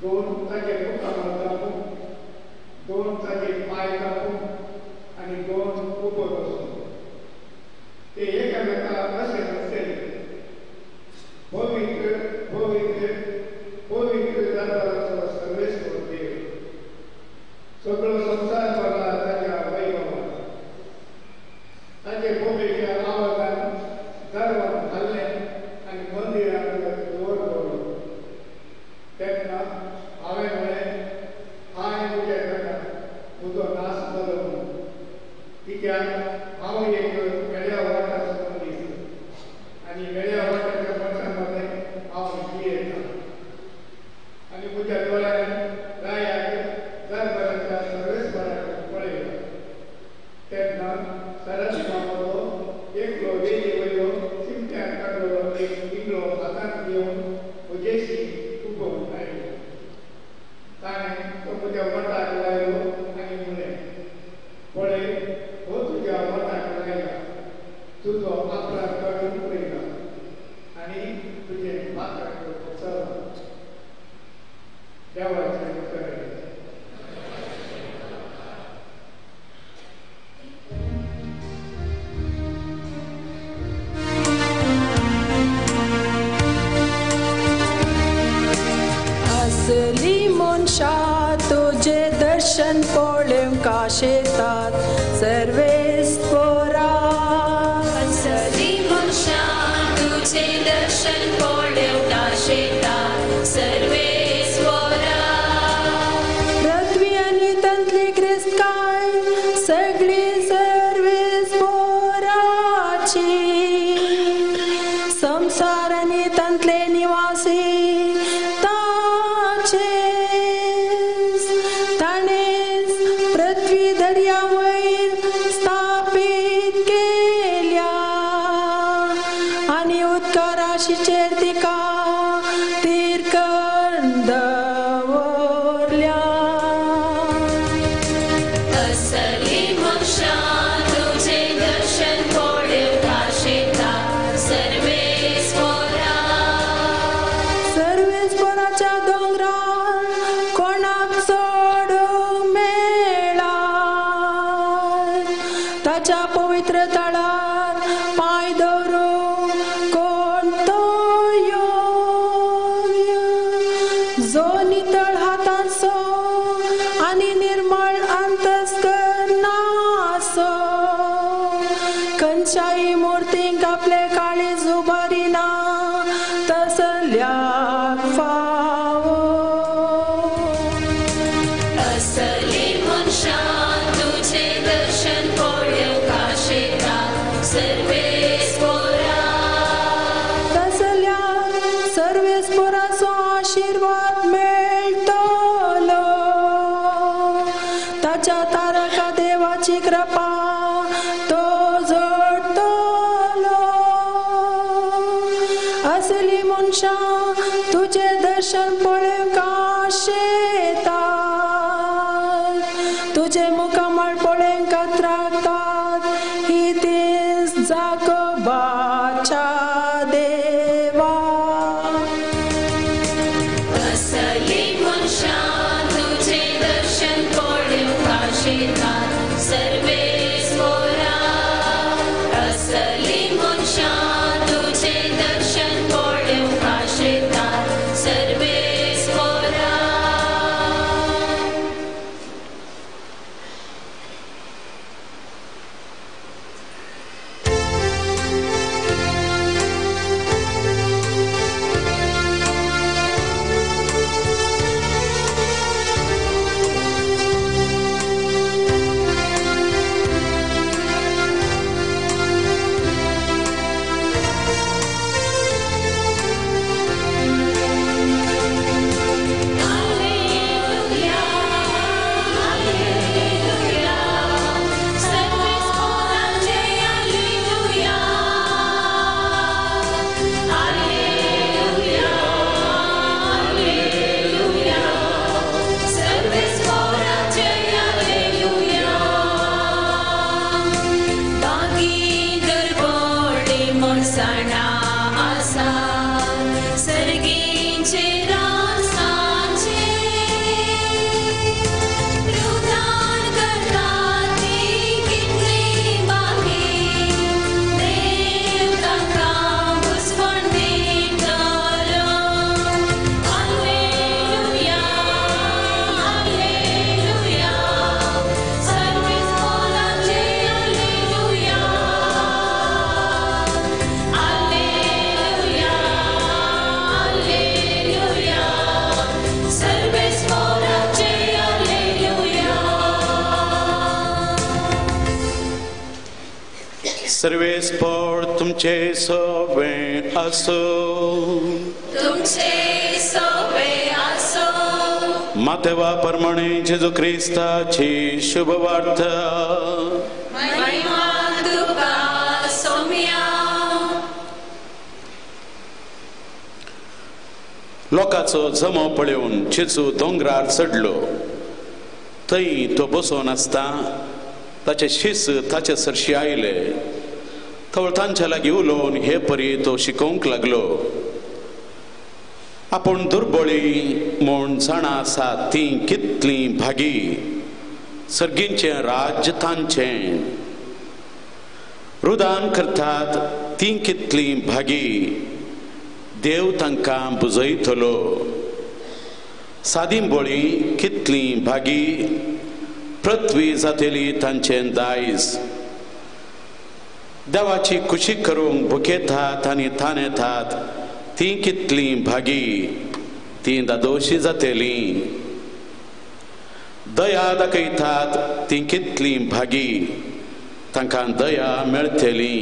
दोन ताचे मुखामळ दाखोवंक, दोन ताचे पांय दाखोवंक आनी दोन उबो बसूंक. ते एकामेका अशें म्हणटले, पवित्र पवित्र पवित्र दरबाराचो सर्वेस्पर देव, सगळो संवसार भरला ताच्या वैभवान. ताचे बोबेच्या आवाजान दरबार हाल्लें आनी मंदिराक जोर पडलो. तेन्ना हांवें म्हळें, हाय म्हज्या घरा, म्हजो नाश जालो म्हणून, कित्याक हांव एक वेळ्या वाटाचो मनीस आनी वेळ्या वाटाच्या मनशां मदें हांव जियेतां. आनी म्हज्या दोळ्यांनी रायाक दरबाराच्या सर्वेस्पराक पळयलो. तेन्ना सरस्वामलो एकलो वेली वयलो चिमट्यान काडलेलो एक इंगळो हातांत घेवन म्हजेशी उबो आयलो. ताणें तो म्हज्या वटाक लायलो आनी म्हळें, पळय, हो तुज्या वटाक लायला, तुजो आपणाक काडून उडयला आनी तुजें पात्राक चला. देवाचें उतर. असली मनशां तुजें दर्शन पळोवंक आशेतात सर्वेस्परा. असली मनशां तुजें दर्शन पळोवंक आशेतात सर्वेस्परा. पृथ्वी आनी तांतली क्रिस्ताय सगळी सर्वेस्पराची, संवसार आनी तांतले निवासी ताणेच पृथ्वी दर्या वयर स्थापीत केल्या आनी उदका राशीचेर तिका थीर करून दवरल्या. असली मनशां तुजें दर्शन पळोवंक आशेतात सर्वेस्परा. सर्वेस्पराच्या दोंगरार कोणाक चडूंक मेळा, ताच्या पवित्र तळार पांय दवरूंक कोण तो योग्य, जो नितळ हाताचो आनी निर्मळ अंतस्करणाचो, खंयच्याय मुर्तींक आपले काळीज उबारिना तसल्याक फावो. असली मनशां तुजें दर्शन पळोवंक आशेतात सर्वेस्परा. तसल्याक सर्वेस्पराचो आशिर्वाद मेळटलो, ताच्या तारका देवाची कृपा तो जोडटलो. असली मनशां तुजें दर्शन पळोवंक आशेतात, तुजें मुखामळ पळोवंक त्रागतात, ही तीस जाकोबाच्या देवा. असली मनशां तुजें दर्शन पळोवंक आशेतात सर्वेस्परा. असली मनशां तुजें दर्शन पळोवंक आशेतात सर्वेस्परा. सर्वेस्पोर तुमचे सोबे आसो, तुमचे सोबे आसो। मातेवा परमाणे जेजू क्रिस्ताची शुभवार्ता। महिमा तुका सोम्या। लोकांचो जमो पळोवन जेजू दोंगरार चडलो। थंय तो बसोन आसता ताचे शिस ताचे सरशी आयले। तवळ तांच्या लागीं उलोवन हे परी तो शिकोवंक लागलो। आपूण दुर्बळी म्हूण जाणा आसा तीं कितलीं भागी, सर्गींचें राज्य तांचें। रुदान करतात तीं कितलीं भागी, देव तांकां बुजयतलो। सादी बोळी कितलीं भागी, पृथ्वी जातली तांचें दायज। देवाची खुशी करूंक भुकेतात आनी तानेतात तीं कितलीं भागी, तीं दादोशी जातलीं। दया दाखयतात तीं कितलीं भागी, तांकां दया मेळटली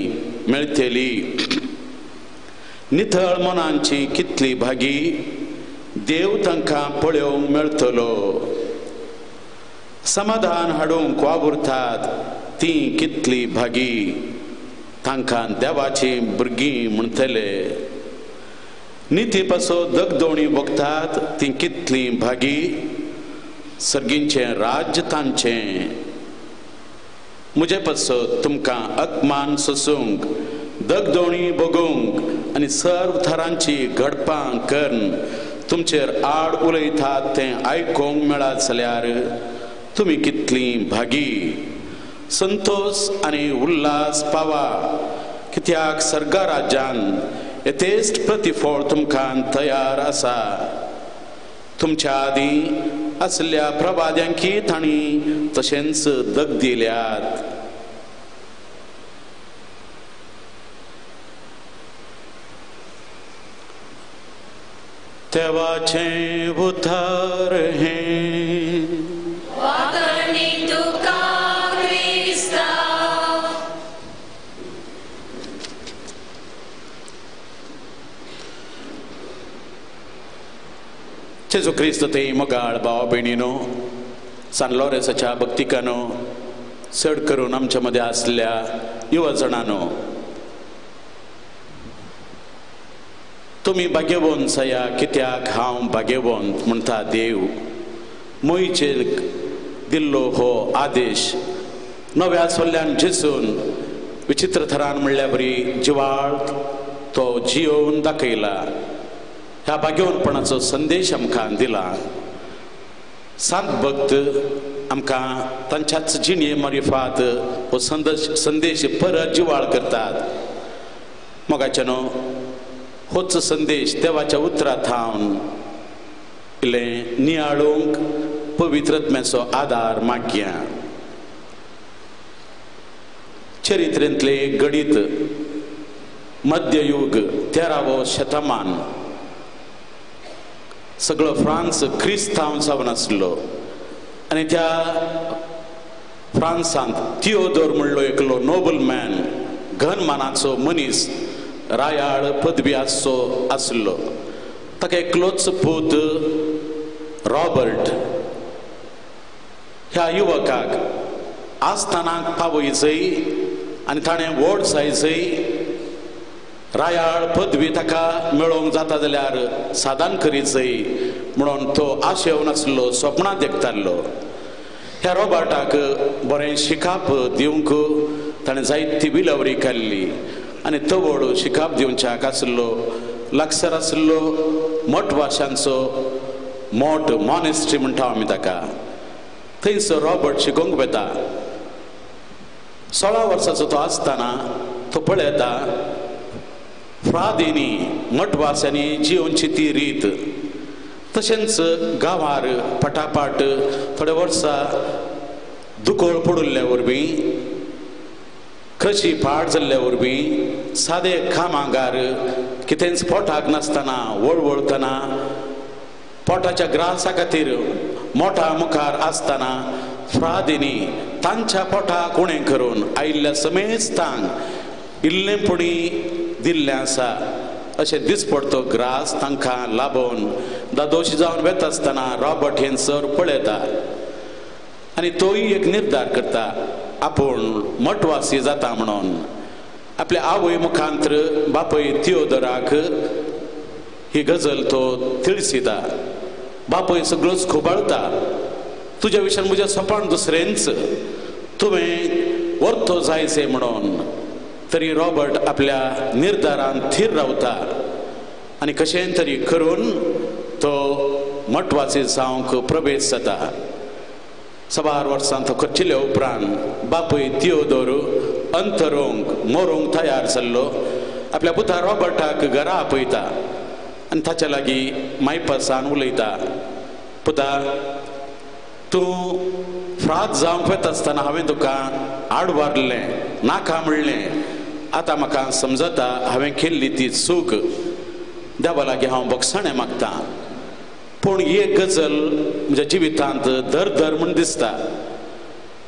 मेळटली। नितळ मनांची कितली भागी, देव तांकां पळोवंक मेळटलो। समाधान हाडूंक वावुरतात तीं कितली भागी, तांकां देवाची भुरगीं म्हणटले। निती पासो दगदोणी भोगतात तीं कितलीं भागी, सर्गींचें राज्य तांचें। म्हजे पासत तुमकां अपमान सोसूंक, दगदोणी भोगूंक आनी सर्व थरांची घडपां करून तुमचेर आड उलयतात तें आयकूंक मेळत जाल्यार तुमी कितलीं भागी। संतोष आनी उल्हास पावा, कित्याक सर्गा राज्यान यथेश्ट प्रतिफळ तुमकां तयार आसा। तुमच्या आदीं आसल्या प्रवाद्यांकी तांणी तशेंच दग दिल्यात। देवाचें उतार हें। वागणी तुका क्रिस्ता। जेजू क्रिस्त ते मोगाळ भाव भयणीनो, सान लॉरेन्साच्या भक्तिकानो, चड करून आमच्या मदें आसल्या युवा जाणांनो, तुमी भाग्यवंत सया कित्याक हांव भाग्यवंत म्हणटा देव। मोयचेर दिल्लो हो आदेश नव्या सोल्ल्यान जेसून विचित्र थरान म्हणल्या बरी जिवाळ तो जियोवन दाखयला। ह्या भाग्यवंतपणाचो संदेश आमकां दिला। सांत भक्त आमकां तांच्याच जिणे मारिफात हो संदेश परत जिवाळ करतात। मोगाच्यानो होच संदेश देवाच्या उतरा थावन इल्लें नियाळूंक पवित्रत्म्याचो आदार मागया। चरित्रेंतले गणित मध्ययुग 13वो शतमान, सगळो फ्रांस क्रिस्तांव जावन आसलो आनी त्या फ्रांसांत थियोदोर म्हणलो एकलो नोबल मॅन, घन मानाचो मनीस, रायाळ पदवी आसचो आसलो। ताका एकलोच पूत रॉबर्ट। ह्या युवकाक आस्थानाक पावयचय आनी ताणें व्हड जायचय, रायाळ पदवी ताका मेळोवंक जाता जाल्यार सादान करीचय म्हणून तो आशेवन आसलो, सपनां देखतालो। ह्या रॉबर्टाक बरें शिकाप दिवंक ताणें जायती विलवरी काडली आनी तवळ शिकाप दिवच्याक आसलो लागसर आसलो मठवाशांचो मोठ मॉनेस्ट्री म्हणटा आमी ताका। थंयसर रॉबर्ट शिकोवंक वता। 16 वर्साचो तो आसतना तो पळयता फ्रादींनी मठवास्यांनी जियोवची ती रीत, तशेंच गांवार पटापाट थोड्या वर्सां दुकोळ पडिल्ल्या वरवीं, कृशी पाड जाल्ल्या वरवीं, सादे कामांगार कितेंच पोटाक नासतना वळवळतना पोटाच्या ग्रासा खातीर मोठा मुखार आसतना फ्रादींनी तांच्या पोटाक उणें करून आयिल्ल्या समेस्तांक इल्लें पुणी दिल्लें आसा अशें दिसपडतो ग्रास तांकां लाबोवन दादोशी जावन वेता आसतना रॉबर्ट हें सर पळयता आनी तोय एक निर्धार करता आपूण मठवासी जाता म्हणून. आपल्या आवय मुखांत्र बापय थियोदोराक ही गजल तो तिळसिता. बापय सगळोच खुबाळता, तुज्या विशयान म्हज्या सपाण दुसरेंच, तुवें वर्तो जायचे म्हणून. तरी रॉबर्ट आपल्या निर्धारान थीर रावता आनी कशें तरी करून तो मठवासी जावंक प्रवेश जाता. सबार वर्सां तो खर्चिल्या उपरांत बापूय थियोदोर अंतरूंक मरूंक तयार जाल्लो आपल्या पुता रॉबर्टाक घरा आपयता आनी ताच्या लागीं मायपासान उलयता, पुता तूं फ्राद जावंक वता आसतना हांवें तुका आडवारलें, नाका म्हणलें, आतां म्हाका समजता हांवें केल्ली ती चूक, देवा लागीं हांव बोगसाणें मागतां, पूण एक गजल म्हज्या जिवितांत दर दर म्हूण दिसता,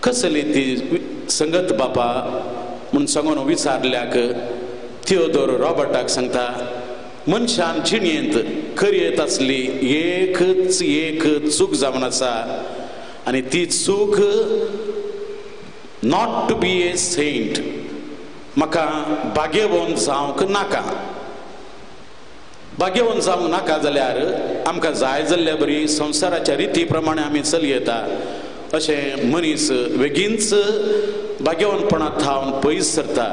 कसली ती संगत बापा म्हूण सांगून विचारल्याक थियोदोर रॉबर्टाक सांगता, मनशान जिणेंत करयेत आसली एकच एक चूक जावन आसा आनी ती चूक not to be a saint, म्हाका भाग्यवंत जावंक नाका. भाग्यवंत जावंक नाका जाल्यार आमकां जाय जाल्ल्या बरी संवसाराच्या रिती प्रमाणे आमी चलयता अशें मनीस बेगीनच भाग्यवंतपणांत थावन पयस सरता.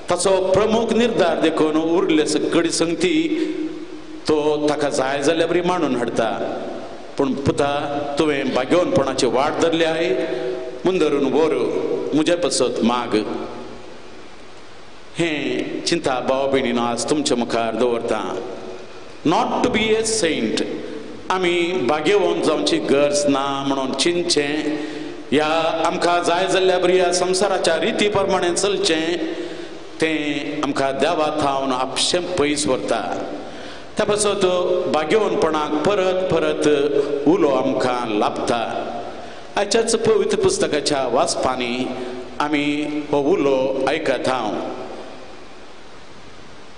ताचो प्रमुख निर्धार देखून उरले सगळी संगती तो ताका जाय जाल्ल्या बरी मांडून हाडटा. पूण पुता तुवें भाग्यवंतपणाची वाट धरली आहे, मुंदरून व्हर, म्हजे पसत माग. हें चिंता भाव भयणीन आज तुमच्या मुखार दवरता. Not to be a saint, आमी भाग्यवंत जावची गरज ना म्हणून चिंतचें, ह्या आमकां जाय जाल्ल्या बरी ह्या संवसाराच्या रिती प्रमाणे चलचें तें आमकां देवा थावन आपशें पयस व्हरता. त्या पासत भाग्यवंतपणाक परत परत उलो आमकां लाभता. आयच्याच पवित्र पुस्तकाच्या वाचपांनी आमी हो उलो आयकत हांव.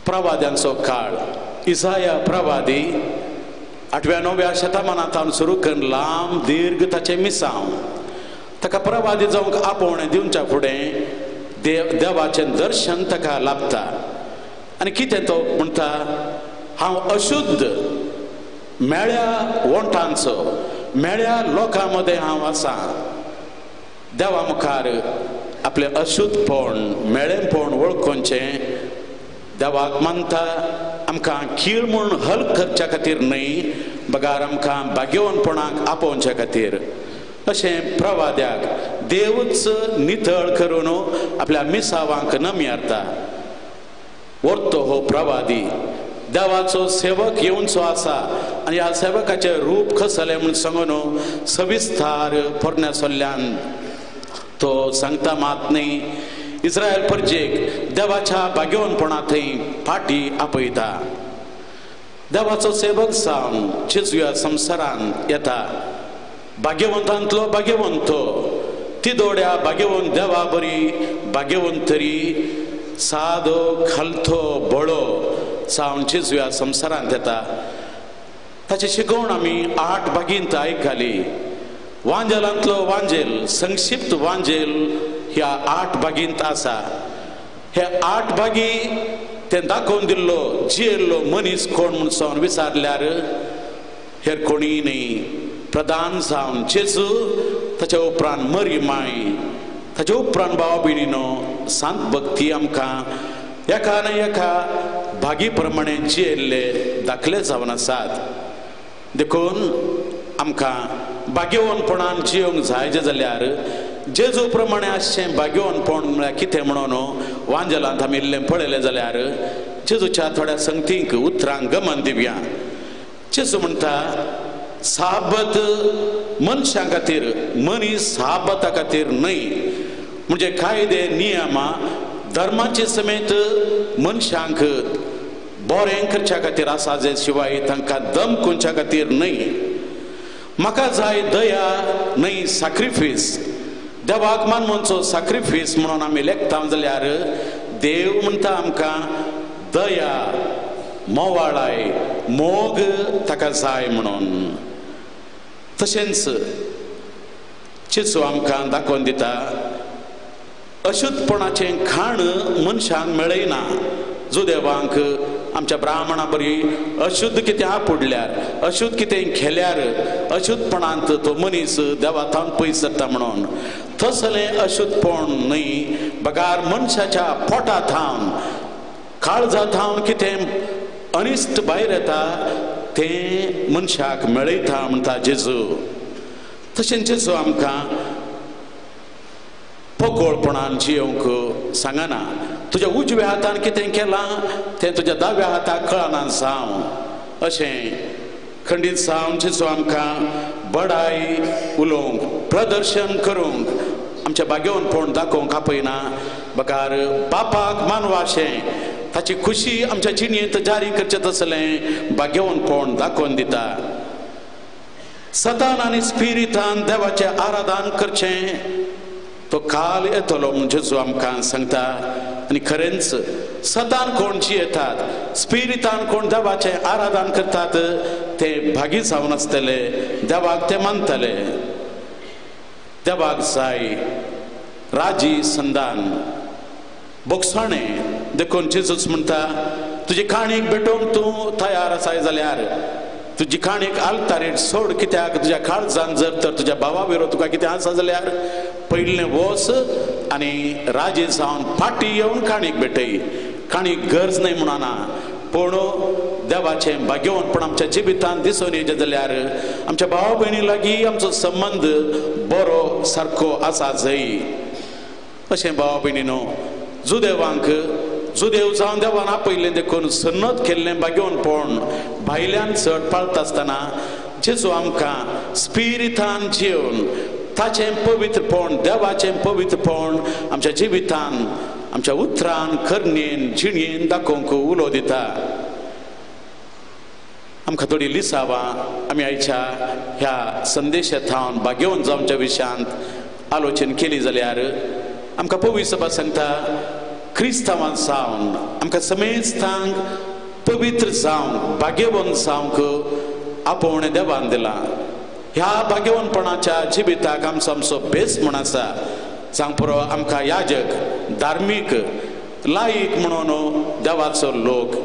प्रवाद्यांचो काळ, इसाया प्रवादी 8व्या 9व्या शतमानांत सुरू करून लांब दीर्घ ताचें मिसांव. ताका प्रवादी जावंक आपोवणें दिवच्या फुडें देवाचें दर्शन ताका लाभता आनी कितें तो म्हणटा, हांव अशुद्ध मेळ्या ओंठांचो, मेळ्या लोकां मदें हांव आसा. देवा मुखार आपलें अशुद्धपण मेळेपण वळखुचें देवाक मानता. आमकां कीळ म्हूण हल करच्या खातीर न्हय, बगार आमकां भाग्यवंतपणाक आपोवच्या खातीर. अशें प्रवाद्याक देवच नितळ करून आपल्या मिसावांक नमयारता. वर्तो हो प्रवादी देवाचो सेवक येवचो आसा आनी ह्या सेवकाचें रूप कसलें म्हूण सांगून सविस्तार पोरण्या सोल्ल्यान तो सांगता मात न्हय, इस्रायल परजेक देवाच्या भाग्यवंतपणा थंय फाटी आपयता. देवाचो सेवक जावन जेजू संवसारांत येता. भाग्यवंतांतलो भाग्यवंत, तिदोड्या भाग्यवंत देवा बरी भाग्यवंत तरी सादो खालथो बळो जावन जेजू संवसारांत येता. ताची शिकवण आमी 8 भागींत आयकली. वांजेलांतलो वांजेल, संक्षिप्त वांजेल ह्या 8 भागींत आसा. हे 8 भागी ते दाखोवन दिल्लो जियेल्लो मनीस कोण म्हूण सावन विचारल्यार हेर कोणीय न्हय, प्रधान जावन जेजू, ताच्या उपरांत मरी माय, ताच्या उपरांत भाव भयणीनो सांत भक्ती आमकां एका ना एका भागी प्रमाणे जियेल्ले दाखले जावन आसात. देखून आमकां भाग्यवंतपणान जियोंक जाय जाल्यार जेजू प्रमाणे आसचें भाग्यवंतपण म्हळ्यार कितें म्हणून वांजेलांत आमी इल्लें पळयलें जाल्यार जेजूच्या थोड्या संगतींक उतरांक गमन दिवया. जेजू म्हणटा, साबत मनशां खातीर, मनीस साबता खातीर न्हय. म्हणजे कायदे नियमां धर्माचे समेत मनशांक बरें करच्या खातीर आसा, जे शिवाय तांकां दम कोनच्या खातीर न्हय. म्हाका जाय दया न्हय साक्रिफीस. देवाक मानवचो साक्रिफीस म्हणून आमी लेखता जाल्यार देव म्हणटा आमकां दया, मोवाळाय, मोग ताका जाय म्हणून. तशेंच जेजू आमकां दाखोवन दिता अशुद्धपणाचें खाण मनशांक मेळयना. जुदेवांक आमच्या ब्राह्मणा बरी अशुद्ध कितें आपुडल्यार, अशुद्ध कितें खेल्यार अशुद्धपणांत तो मनीस देवा थावन पयस जाता म्हणून. तसलें अशुद्धपण न्हय, बगार मनशाच्या पोटा थावन, काळजा थावन कितें अनिश्ट भायर येता तें मनशाक मेळयता म्हणटा जेजू. तशेंच जेजू आमकां पोकोळपणान जियोवंक सांगना. तुज्या उजव्या हातान कितें केलां तें तुज्या दाव्या हाताक कळना जावं, अशें खंडीत जावन जेजू आमकां बडाय उलोवंक, प्रदर्शन करूंक, आमच्या भाग्यवनपण दाखोवंक आपयना, बगार बापाक मानवाशें ताची खुशी आमच्या जिणेंत जारी करचें तसलें भाग्यवनपण दाखोवन दिता. सतान आनी स्पिरितान देवाचें आराधन करचें तो काल येतलो म्हूण जेजू आमकां सांगता. आनी खरेंच सतान कोण जियेतात, स्पिरितान कोण देवाचें आराधन करतात ते भागी जावन आसतले, देवाक ते मानतले. देवाक जाय राजी संदान, बोगसाणें. देखून जेजूच म्हणटा तुजी काणीक भेटोवंक तूं तयार आसाय जाल्यार तुजी काणीक आल्तारेर सोड, कित्याक तुज्या काळजान जर तर तुज्या भावा विरोध तुका कितें आसा जाल्यार पयलें वच आनी राजी जावन फाटी येवन काणीक भेटय. काणीक गरज न्हय म्हणना, पूण देवाचें भाग्यवनपण आमच्या जिवितांत दिसून येयलें जाल्यार आमच्या भावा भयणी लागीं आमचो संबंद बरो सारको आसा जय. अशें भावा भयणीनो, जुदेवांक जुदेव जावन देवान आपयलें देखून सन्नत केल्लें भाग्यवनपण भायल्यान चड पाळटा आसतना जेजू आमकां स्पिरितान जिवन ताचें पवित्रपण, देवाचें पवित्रपण आमच्या जिवितान, आमच्या उतरान, करणेन, जिणेन दाखोवंक उलो दिता. आमकां थोडी लिसावां आमी आयच्या ह्या संदेशा थावन भाग्यवंत जावच्या विशयांत आलोचन केली जाल्यार आमकां पवित्र सभा सांगता क्रिस्तांवान जावन आमकां समेस्तांक पवित्र जावंक, भाग्यवंत जावंक आपोवणें देवान दिलां. ह्या भाग्यवंतपणाच्या जिविताक आमचो आमचो भेस म्हूण आसा. जावंक पुरो आमकां याजक, धार्मीक, लायक म्हणून देवाचो लोक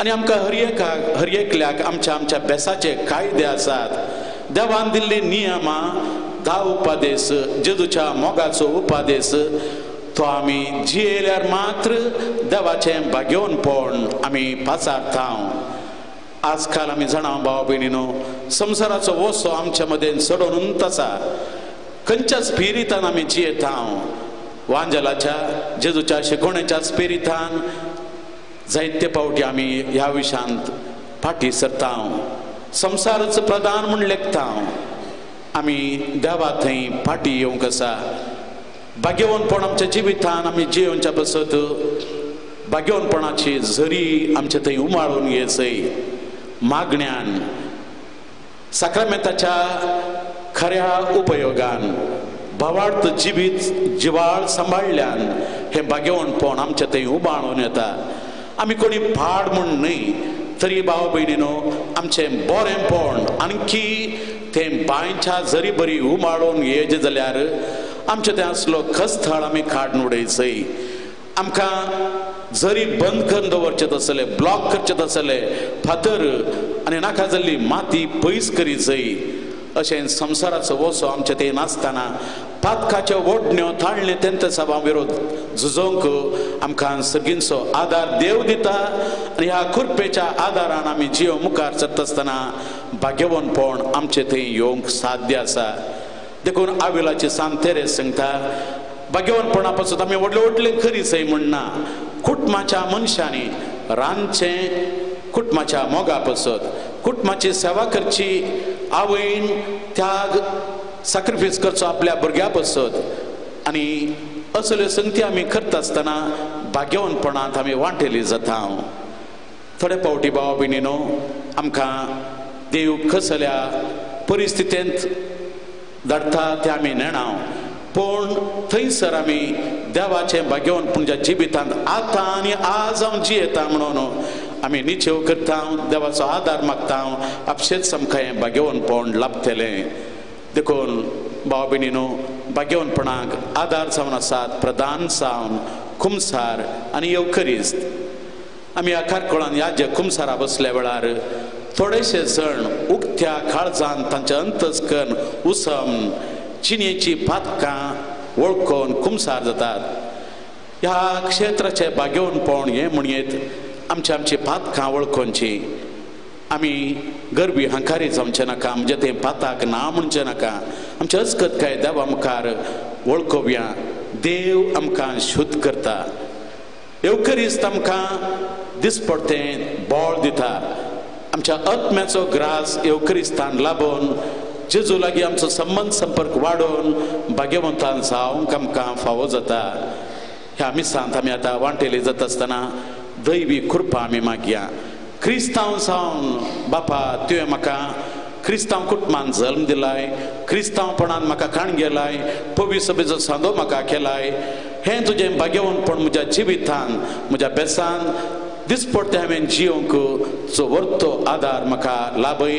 आनी आमकां हर एकाक, हर एकल्याक आमच्या आमच्या भेसाचे कायदे आसात. देवान दिल्ली नियमां, 10 उपादेश, जेजूच्या मोगाचो उपादेश तो आमी जियेल्यार मात्र देवाचें भाग्यवनपण आमी पाचारता. आजकाल आमी जाणा भाव भयणीनो, संवसाराचो वसो आमच्या मदेन चडोवन आसा. खंयच्या स्पिरितान आमी जियेता, वांजलाच्या, जेजूच्या शिकोवणेच्या स्पिरितान जायते फावटी आमी ह्या विशयांत फाटीं सरता. संवसारच प्रधान म्हूण लेखता. आमी देवा थंय फाटीं येवंक आसा. भाग्यवंतपण आमच्या जिवितान आमी जियोवच्या पासत भाग्यवंतपणाची झरी आमच्या थंय उमाळून घेयचय. मागण्यान, साक्रामेंताच्या खऱ्या उपयोगान, भावार्थ जिवीत जिवाळ सांबाळ्ळ्यान हें भाग्यवंतपण आमच्या थंय उबाळून येता. आमी कोणी पाड म्हूण न्हय तरी भाव भयणीनो आमचें बरेंपण आणखी तें बांयच्या जरी बरी उमाळून येयचें जाल्यार आमचें तें आसलो खस्थळ आमी काडून उडयचय. आमकां जरी बंद करून दवरचें तसलें, ब्लॉक करचें तसलें फातर आनी नाका जाल्ली माती पयस करीचय. अशें संवसाराचो वसो आमचें तें नासतना पातकाच्यो ओडण्यो ताळ्ळे तेंत सभा विरोध झुजोवंक आमकां सगळींचो आदार देव दिता आनी ह्या कृपेच्या आदारान आमी जियो मुखार सरता आसतना भाग्यवंतपण आमचें थंय येवंक साध्य आसा. देखून आविलाची सांत तेरेस सांगता भाग्यवंतपणा पासून आमी व्हडले व्हडले खरीचय म्हणना, कुटुंबाच्या मनशांनी रांदचें कुटुंबाच्या मोगा पासत, कुटुंबाची सेवा करची, आवयन त्याग सॅक्रिफायस करचो आपल्या भुरग्या पासत आनी असल्यो संगती आमी करता आसतना भाग्यवंतपणांत आमी वांटेली जाता. थोडे फावटी भाव भयणीनो आमकां देव कसल्या परिस्थितींत धाडटा तें आमी नेणाव. पूण थंयसर आमी देवाचें भाग्यवंत पुणच्या जिवितांत आतां आनी आज हांव जियेता म्हणून आमी निचेव करता, देवाचो आदार मागता, आपशेच आमकां हें भाग्यवंतपण लाभतलें. देखून भाव भयणीनो, भाग्यवंतपणाक आदार जावन आसात प्रधान जावन कुमसार आनी येवकरिस्त. आमी ह्या कारकोळान ह्या जे कुमसारा बसल्या वेळार थोडेशे जण उक्त्या काळजान तांचे अंतस्कन उसम जिणेची पातकां वळखून कुमसार जातात. ह्या क्षेत्राचें भाग्यवंतपण हें म्हणयेत आमची आमची पातकां वळखोवची. आमी गरबी हंकारी जावचें नाका, म्हणजे तें पाताक ना म्हणचें नाका. आमचे अस्कत काय देवा मुखार वळखोवया. देव आमकां शुद्ध करता, येवकरीस्त आमकां दिसपडतें बळ दिता. आमच्या आत्म्याचो ग्रास येवकरिस्तान लाबोवन जेजू लागीं आमचो संबंद संपर्क वाडोवन भाग्यवंतान जावंक आमकां फावो जाता. ह्या मिसांत आमी आतां वांटेली जाता आसतना दैवी कृपा आमी मागया. क्रिस्तांव जावन बापा तुवें म्हाका क्रिस्तांव कुटुंबान जल्म दिलाय, क्रिस्तांवपणान म्हाका काण गेलाय, पवी सभेचो सांदो म्हाका केलाय. हें तुजें भाग्यवंतपण म्हज्या जिवितान म्हज्या बेसान दिसपडटे हांवें जियोंक चो वर्तो आदार म्हाका लाभय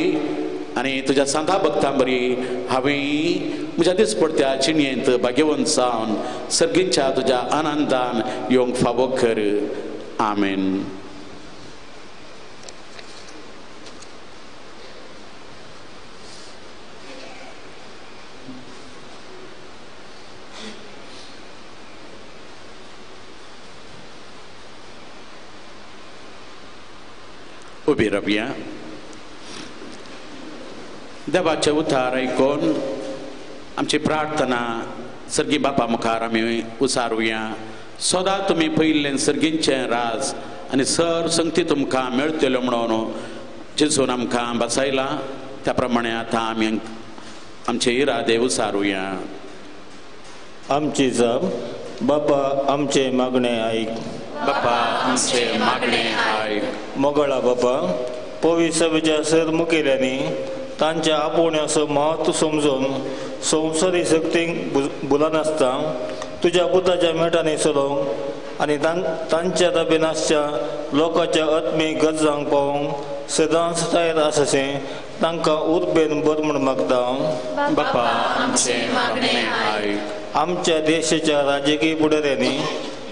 आनी तुज्या सांदा भक्तां बरी हांवें म्हज्या दिसपडत्या जिणेंत भाग्यवंत जावन सर्गींच्या तुज्या आनंदान येवंक फावो कर. आमेन. उबी रावया. देवाचें उतार आयकून आमची प्रार्थना सर्गी बापा मुखार आमी उसारुया. सदां तुमी पयिल्लें सर्गींचें राज आनी सर संगती तुमकां मेळटल्यो म्हणून जेजून आमकां बसायला त्या प्रमाणे आतां आमी आमचे इरादे उसारुया. आमची जाप बापा आमचे मागणे आयक, बापा आमचे मागणे आयक. मोगळा बापा, पवी सभेच्या सर मुखेल्यांनी तांच्या आपोवण्याचो म्हत्व समजून संवसारी शक्तींक भुलनासता तुज्या पुताच्या मेटांनी चलोवंक आनी तांच्या ताबेन आसच्या लोकांच्या आत्मीक गरजांक पावोवंक सदांच तयार आसाशें तांकां उर्बेन बर म्हूण मागता. बापा आमचे मागणे आयक. आमच्या देशाच्या राजकीय फुडाऱ्यांनी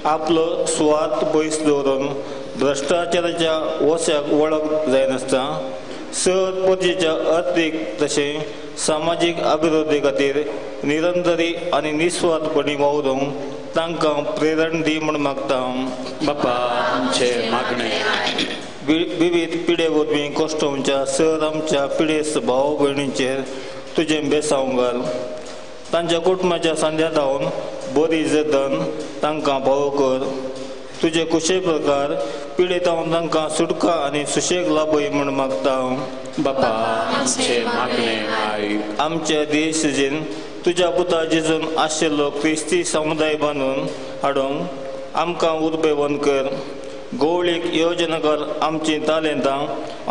आपलो सुवार्थ पयस दवरून भ्रश्टाचाराच्या वस्याक वळख जायनासता सर प्रजेच्या अर्थीक तशें सामाजीक अभिवृद्धी खातीर निरंतरी आनी निस्वार्थपणी वावरूंक तांकां प्रेरण दी म्हूण मागता. बापा आमचे मागणे. विविध पिडे वरवीं कश्टोवच्या सर आमच्या पिडेस्त भाव भयणींचेर तुजें बेसांव घाल. तांच्या कुटुंबाच्या सांध्या धांवन बरी जतन तांकां फावो कर. तुजे कुशे प्रकार पिडेतावन तांकां सुटका आनी सुशेग लाभय म्हूण मागता. बापा आमचे मागणे आयक. आमच्या देश जेन तुज्या पुता जेजून आशिल्लो क्रिस्ती समुदाय बांदून हाडूंक आमकां उर्बेवंत कर. गवळीक योजनाकार आमचीं तालेंतां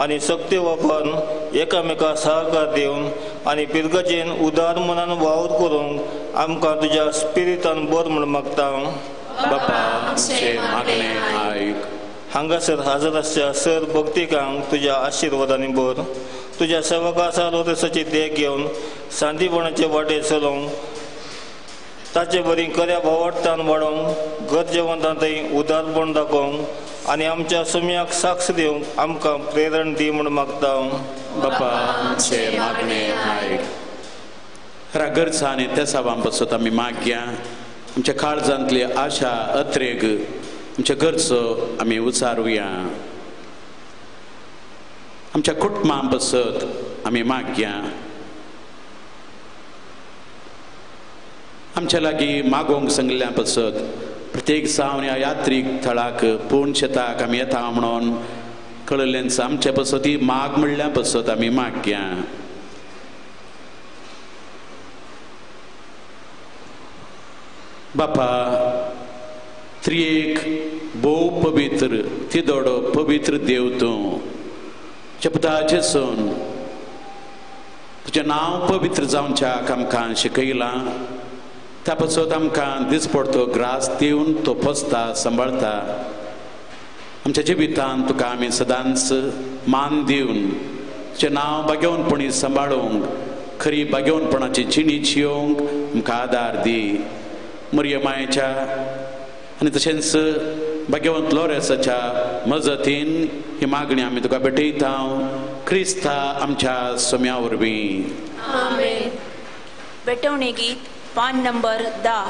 आनी शक्ती वापरून एकामेका सहकार दिवन आनी पिरगजेन उदार मनान वावर करूंक आमकां तुज्या स्पिरितान बर म्हूण मागता. बापा आमचे मागणे आयक. हांगासर हाजर आसच्या सर भक्तिकांक तुज्या आशिर्वादांनी भर. तुज्या सेवका सालोरेसाची देख घेवन शांतीपणाचे वाटेर चलोवंक ताचे बरी खऱ्या भावार्थान वाडोवंक गरजेवंतां थंय उदारपण दाखोवंक आनी आमच्या सुम्याक साक्ष दिवंक आमकां प्रेरण दी म्हूण मागता. बापा आमचे मागणे आयक. गरजा आनी तेसावां पासत आमी मागया. आमच्या काळजांतली आशा अत्रेग आमच्या गरजो आमी उचारुया. आमच्या कुटुंबां पासत आमी मागया. आमच्या लागीं मागोवंक सांगिल्ल्या पासत प्रत्येक जावन ह्या यात्रीक थळाक पूर्ण शेताक आमी येता म्हणून कळिल्ल्यान आमचे पासत ही माग म्हणल्या पासत आमी मागया. बापा त्रिएक भोव पवित्र तिदोडो पवित्र देव तूं चपताचें सून तुजें नांव पवित्र जावच्या आमकां शिकयलां. त्या पासत आमकां दिसपडतो ग्रास दिवन तो पोसता सांबाळता. आमच्या जिवितांत तुका आमी सदांच मान दिवन तुजें नांव भाग्यवनपणी सांबाळूंक, खरी भाग्यवनपणाची जिणी जियोंक आमकां आदार दी. मरिय मायेच्या आनी तशेंच भाग्यवंत लोरेसाच्या मजतीन ही मागणी आमी तुका भेटयता क्रिस्ता आमच्या सोम्या वरवीं. आमेन. भेटवणे गीत पान नंबर 10.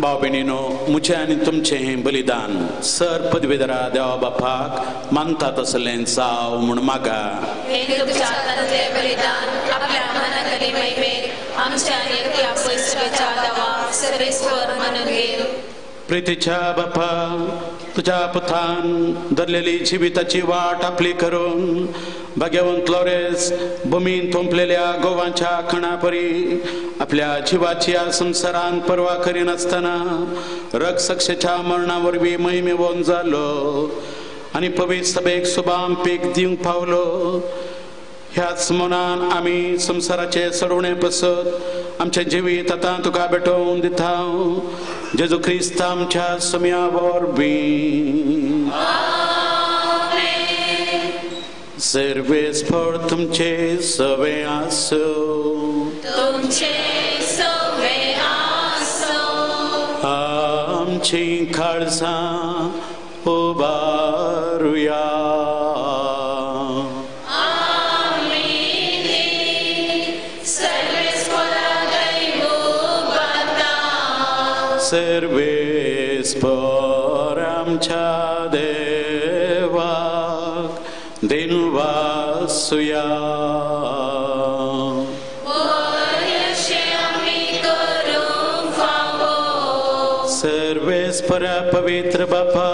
भाव भयणीनो, म्हजें आनी तुमचें हें बलिदान सर पदवेधरा देवा बापाक मानता तसलें जावं म्हूण मागा. हें तुमच्या हातांतलें बलिदान आपल्या मनाखाली महिमेक आमच्या आनी त्या पयसुच्या देवा सर्वेस्वर मानून घेव. प्रितीच्या बापा, तुज्या पुतान धरलेली जिविताची वाट आपली करून भाग्यवंत लोरेस भुमीन थोंपलेल्या गोवांच्या खणापरी आपल्या जिवाची ह्या संवसारान पर्वा करिनासतना रगसक्षेच्या मरणा वरवीं महिमेवन जालो आनी पवित्र सभेक सुबाम पीक दिवंक पावलो. ह्याच मनान आमी संवसाराचे सोडवणे पसत आमचें जिवीत आतां तुका भेटोवन दिता जेजू क्रिस्त आमच्या सोम्या वरवीं. सर्वेस्पर तुमचे सवे आसूं. तुमचे सवे आसूं. आमची काळजां उबारुया. सर्वेस्पर आमच्या देवाक दिनवासुया. सर्वेस्पर पवित्र बापा,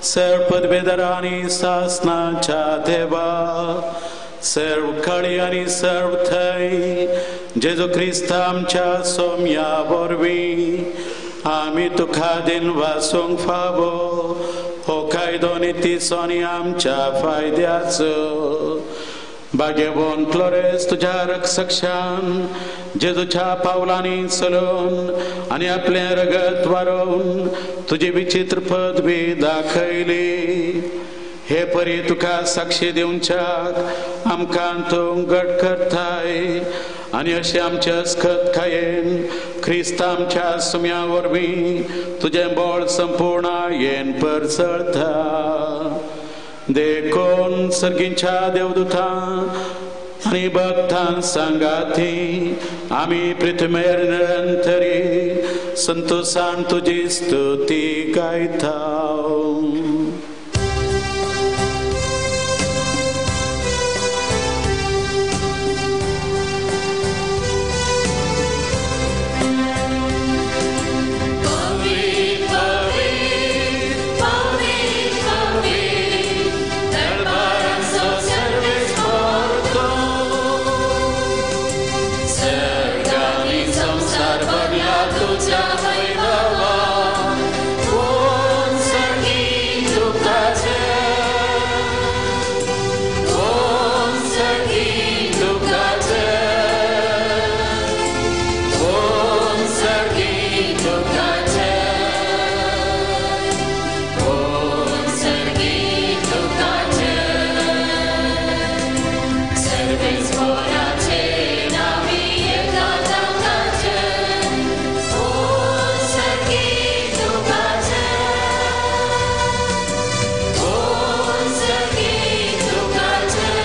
सर्व पदवेधरा आनी सासनाच्या देवा, सर्व काळी आनी सर्व थंय जेजू क्रिस्त आमच्या सोम्या वरवीं आमी तुका दिनवासूंक फावो हो कायदो नितीचो आनी आमच्या फायद्याचो. भाग्यवंत लोरेस तुज्या रक्षक्षान जेजूच्या पावलांनी चलोवन आनी आपलें रगत वारोवन तुजी विचित्र पदवी दाखयली. हे परी तुका साक्षी दिवच्याक आमकां तूं घट करताय आनी अशें आमचे अस्खत खायेन क्रिस्त आमच्या सुम्या वरवीं तुजें बळ संपूर्ण येन परसळता. देखून सर्गींच्या देवदूतां आनी भक्तां सांगाती आमी पृथ्वीर निरंतरी संतोषान तुजी स्तुती गायता. संसार भरला. तुझ्या वैभवा कोण सर्गी तुका जय, कोण सर्गी तुका जय, कोण सर्गी तुका जय, कोण सर्गी तुका जय. सर्वेस्पराचे नावी एका तांकां जय, कोण सर्गी तुका जय, कोण सर्गी तुका जय,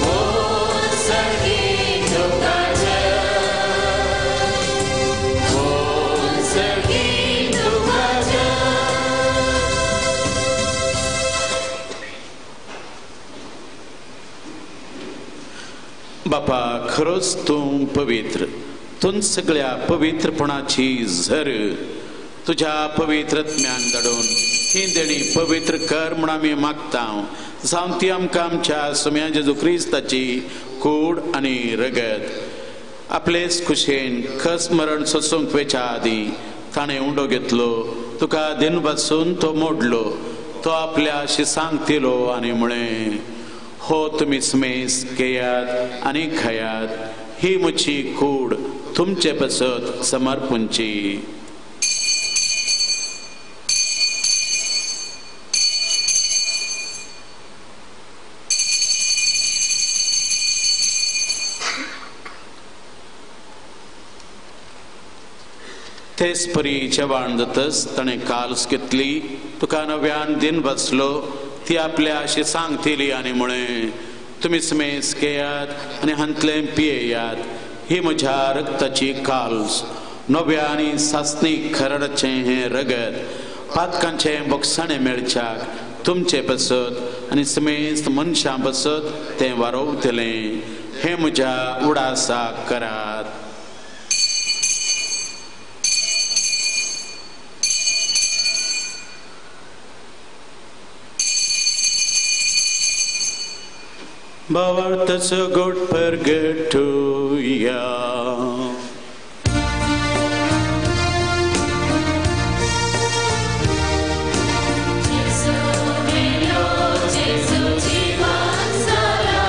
कोण सर्गी तुका जय, कोण सर्गी तुका जय. बापा खरोच तूं पवित्र, तूं सगळ्या पवित्रपणाची झर. तुझ्या पवित्र ज्ञान धाडून ही देणी पवित्र कर म्हूण आमी मागता. जावं ती आमकां आमच्या सुम्या जेजू क्रिस्ताची कूड आनी रगत. आपलेच खुशेन खस मरण सोसूंक वेच्या आदीं ताणें उंडो घेतलो, तुका दिन बसून तो मोडलो, तो आपल्या शिसांक दिलो आनी म्हळें, हो तुमी स्मेस घेयात आनी खायात, ही म्हजी कूड तुमचे पसत समर्पूंची. तेच परी जेवण जातच ताणें काल्स घेतली, तुका नव्यान दिन बसलो, ती आपल्या शिसांक दिली आनी म्हळें, तुमी स्मेस घेयात आनी हांतलें पियेयात, ही म्हज्या रगताची काल्स, नव्या आनी सासणीक खरडाचें हें रगत पातकांचें बोगसाणें मेळच्याक तुमचे पसत आनी समेस्त मनशां पसत तें वारोवतलें. हें म्हज्या उडासाक करात. भावार्थाचो गोड परगटुया. जेजू मेलो, जेजू जिवन जाला,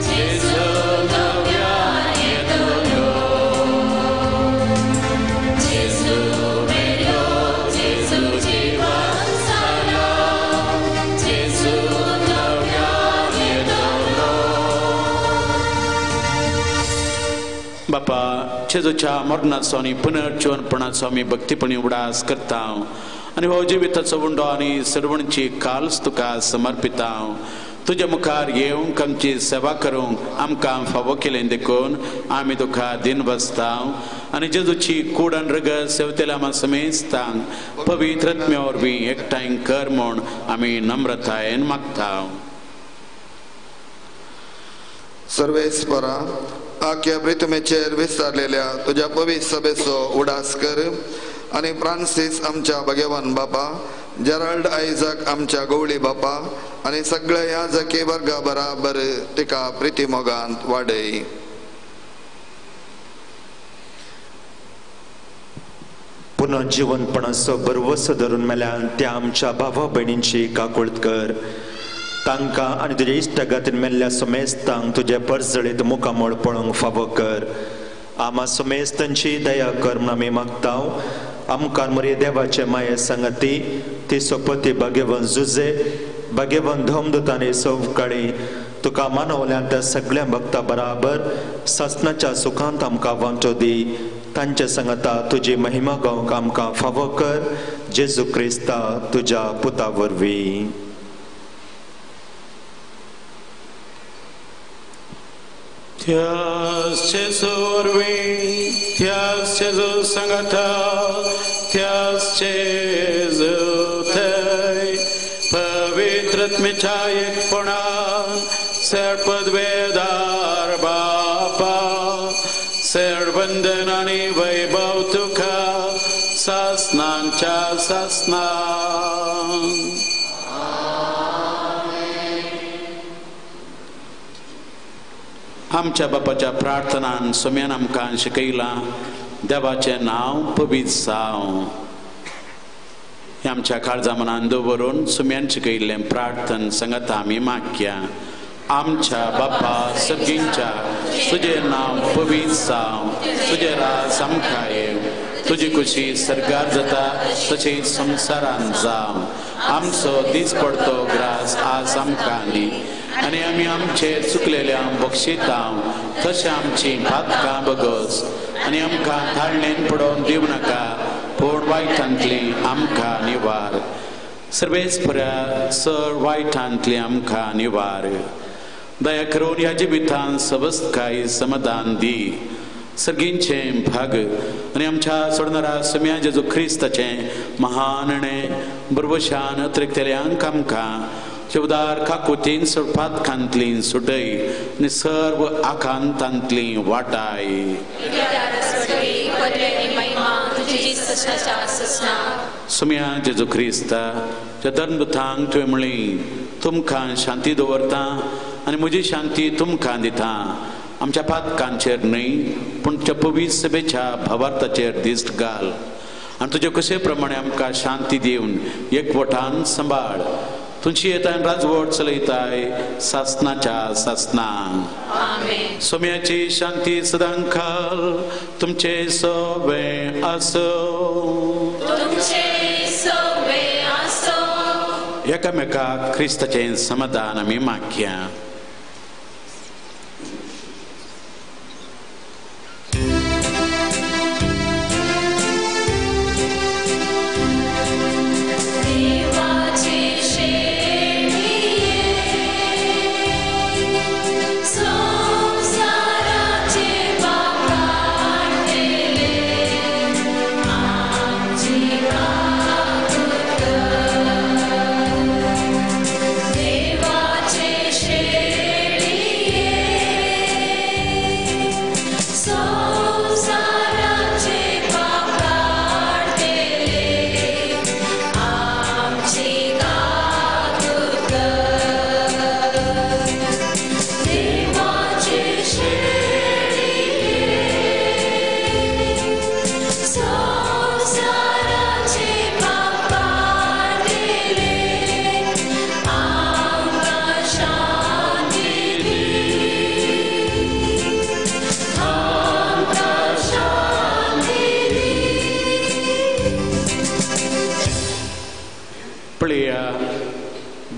जेजू नव्या येतलो. जेजू मेलो, जेजू जिवन जाला, जेजू नव्या येतलो. बापा, जेजूच्या मरणाचो आनी पुनर्जीवनपणाचो आमी भक्तीपणी उडास करता आनी हो जिविताचो उंडो आनी सर्वणची काल्स तुका समर्पिता. तुज्या मुखार येवंक आमची सेवा करूंक आमकां फावो केलें देखून आमी तुका दिन बसता आनी जेजूची कूड आनी रगत सेवतेल्या आमा समेस्तांक पवित्र आत्म्या वरवीं एकठांय कर म्हूण आमी नम्रतायेन मागता. सर्वेस्परा, आख्या प्रितमेचेर विस्तारलेल्या तुज्या पवित्र सभेचो उडास कर आनी फ्रांसीस आमच्या भगवान बापा, जेराल्ड आयझक आमच्या गवळी बापा आनी सगळ्या ह्या जके वर्गा बराबर तिका प्रिती मोगांत वाडय. पुनर्जीवनपणाचो भरवसो धरून मेल्यान त्या आमच्या भावा भयणींची काकुळत कर. तांकां आनी तुज्या इश्टागातीन मेल्ल्या समेस्तांक तुजे परजळीत मुखामळ पळोवंक फावो कर. आमा समेस्तांची दया कर म्हूण आमी मागता. आमकां मरे देवाचे माये सांगती ती सोपती भाग्यवन जुजे भाग्यवन धोमदुतांनी सवकाळी तुका मानवल्या त्या सगळ्या भक्ता बराबर सासनाच्या सुखांत आमकां वांटो दी. तांचे सांगता तुजी महिमा गावंक आमकां फावो कर. जेजू क्रिस्ता तुज्या पुता वरवीं. त्याच जेजू वरवीं, त्याच जेजू सांगाता, त्याच जेजू थंय पवित्र आत्म्याच्या एकपणान सर्पद्वेदार बापा, सर्वंदन आनी वैभव तुका सासनांच्या सासनां. आमच्या बापाच्या प्रार्थनान सोम्यान आमकां शिकयलां, देवाचें नांव पवित्र जावं. हें आमच्या काळजा मनान दवरून सोम्यान शिकयल्लें प्रार्थन सांगता आमी मागया. आमच्या बापा सर्गींच्या, तुजें नांव पवित्र जावं, तुजें राज आमकां येवं, तुजी खुशी सर्गार जाता तशीच संवसारान जावं. आमचो दीस पडतो ग्रास आज आमकां दी, आनी आमी आमचे चुकलेल्यांक बक्षिता तशें आमची पातकां बगस, आनी आमकां ताळणेन पडोवन दिवं नाका, पूण वायटांतली आमकां निवार. सर्वेस्परा चड वायटांतली आमकां निवार. दया करून ह्या जिवितान सवस्तकाय समाधान दी. सर्गींचें भाग आनी आमच्या सोडणारा सोम्या जेजू क्रिस्ताचें महानणे बरवशान अतिरिक्तल्यांक आमकां उदार काकुतीन सोडपातकांतली सुटय आनी सर्व आकांतांतली वाटाय. सोम्या जेजू क्रिस्ता ज्या धर्मदूतांक तुवें म्हणली, तुमकां शांती दवरता आनी म्हजी शांती तुमकां दिता, आमच्या पातकांचेर न्हय पूण तुज्या पवित्र सभेच्या भावार्थाचेर दिश्ट घाल आनी तुजे कशे प्रमाणे आमकां शांती दिवन एकवटान सांबाळ. तुमची येतान राजवट चलयताय सासनाच्या सासनाक. सोम्याची शांती सदांकाल तुमचे सवे आसो. एकामेकाक क्रिस्ताचें समाधान आमी मागया.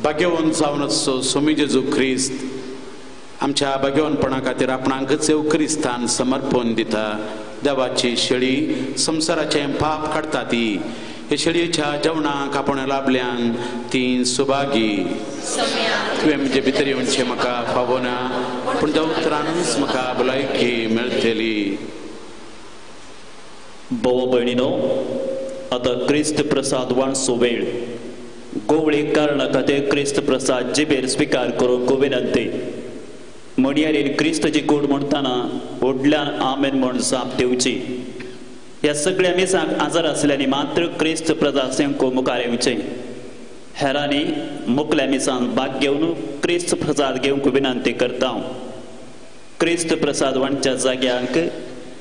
भाग्यवंत जावन आसचो स्वामी जेजू क्रिस्त आमच्या भाग्यवंतपणा खातीर आपणाकच क्रिस्तान समर्पण दिता. देवाची शेळी संवसाराचें पाप काडटा ती हे शेळयेच्या जेवणाक आपण लाभल्यान ती सुभागी. तुवें म्हजे भितर येवचें म्हाका फावना, पूण त्या उतरानूच म्हाका भलायकी मेळटली. भाव भयणीनो, आतां क्रिस्त प्रसाद वांटचो वेळ. गोवळी कारणा खातीर क्रिस्त प्रसाद जिबेर स्विकार करूंक विनंती. म्हणयारीन क्रिस्तची कूड म्हणटना व्हडल्यान आमेन म्हण जाप दिवची. ह्या सगळ्या मिसांक आजार आसल्यांनी मात्र क्रिस्त प्रसाद सेंको मुखार येवचें. हेरांनी मुकल्या मिसान भाग घेवन क्रिस्त प्रसाद घेवंक विनंती करता. क्रिस्त प्रसाद वांटच्या जाग्यांक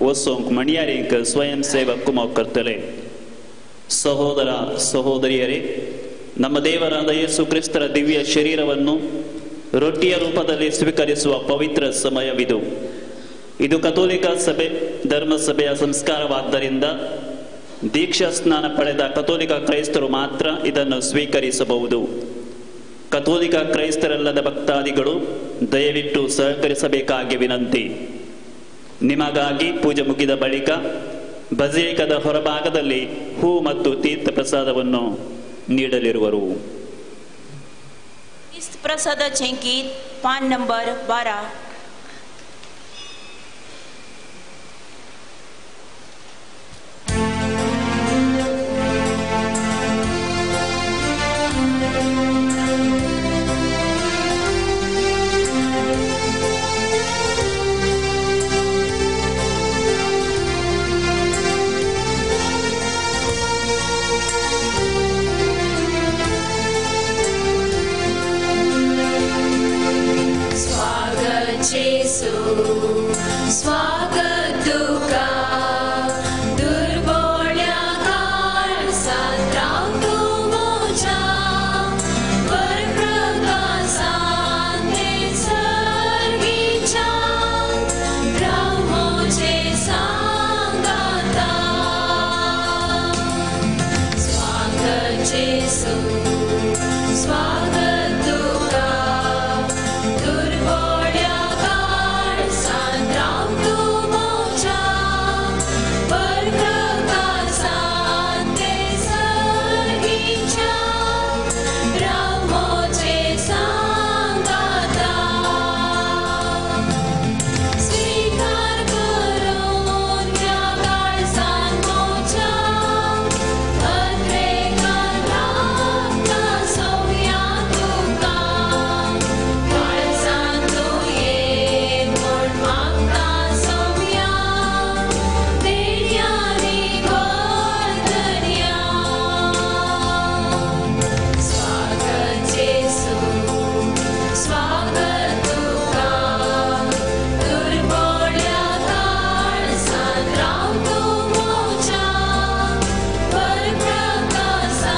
वचूंक म्हणयारींक स्वयंसेवक कुमक करतले. ಸಹೋದರ ಸಹೋದರಿಯರೇ, ನಮ್ಮ ದೇವರಾದ ಯೇಸು ಕ್ರಿಸ್ತರ ದಿವ್ಯ ಶರೀರವನ್ನು ರೊಟ್ಟಿಯ ರೂಪದಲ್ಲಿ ಸ್ವೀಕರಿಸುವ ಪವಿತ್ರ ಸಮಯವಿದು. ಇದು ಕಥೋಲಿಕ ಸಭೆ ಧರ್ಮಸಭೆಯ ಸಂಸ್ಕಾರವಾದ್ದರಿಂದ ದೀಕ್ಷಾ ಸ್ನಾನ ಪಡೆದ ಕಥೋಲಿಕ ಕ್ರೈಸ್ತರು ಮಾತ್ರ ಇದನ್ನು ಸ್ವೀಕರಿಸಬಹುದು. ಕಥೋಲಿಕ ಕ್ರೈಸ್ತರಲ್ಲದ ಭಕ್ತಾದಿಗಳು ದಯವಿಟ್ಟು ಸಹಕರಿಸಬೇಕಾಗಿ ವಿನಂತಿ. ನಿಮಗಾಗಿ ಪೂಜೆ ಮುಗಿದ ಬಳಿಕ ಬಸಿಲಿಕದ ಹೊರಭಾಗದಲ್ಲಿ ಹೂ ಮತ್ತು ತೀರ್ಥ ಪ್ರಸಾದವನ್ನು ನೀಡಲಿರುವರು. प्रसादाचें गीत पान नंबर 12. स्वागत स्वागत तुका दुर्बोळ्या काळजांत राव तूं म्हज्या परप्रकाशान सर्गीच्या राव म्हजे सांगाता. स्वागत जेजू स्वागत तुका दुर्बोळ्या काळजांत राव तूं म्हज्या परप्रकाशान सर्गीच्या राव म्हजे सांगाता. स्वीकार करून ह्या काळजान म्हज्या अद्रेकान रावता सोम्या तुका काळजान तूं ये म्हूण मागता सोम्या देण्यांनी वर्धन्या. स्वागत जेजू स्वागत तुका दुर्बोळ्या काळजांत राव तूं म्हज्या परप्रकाशान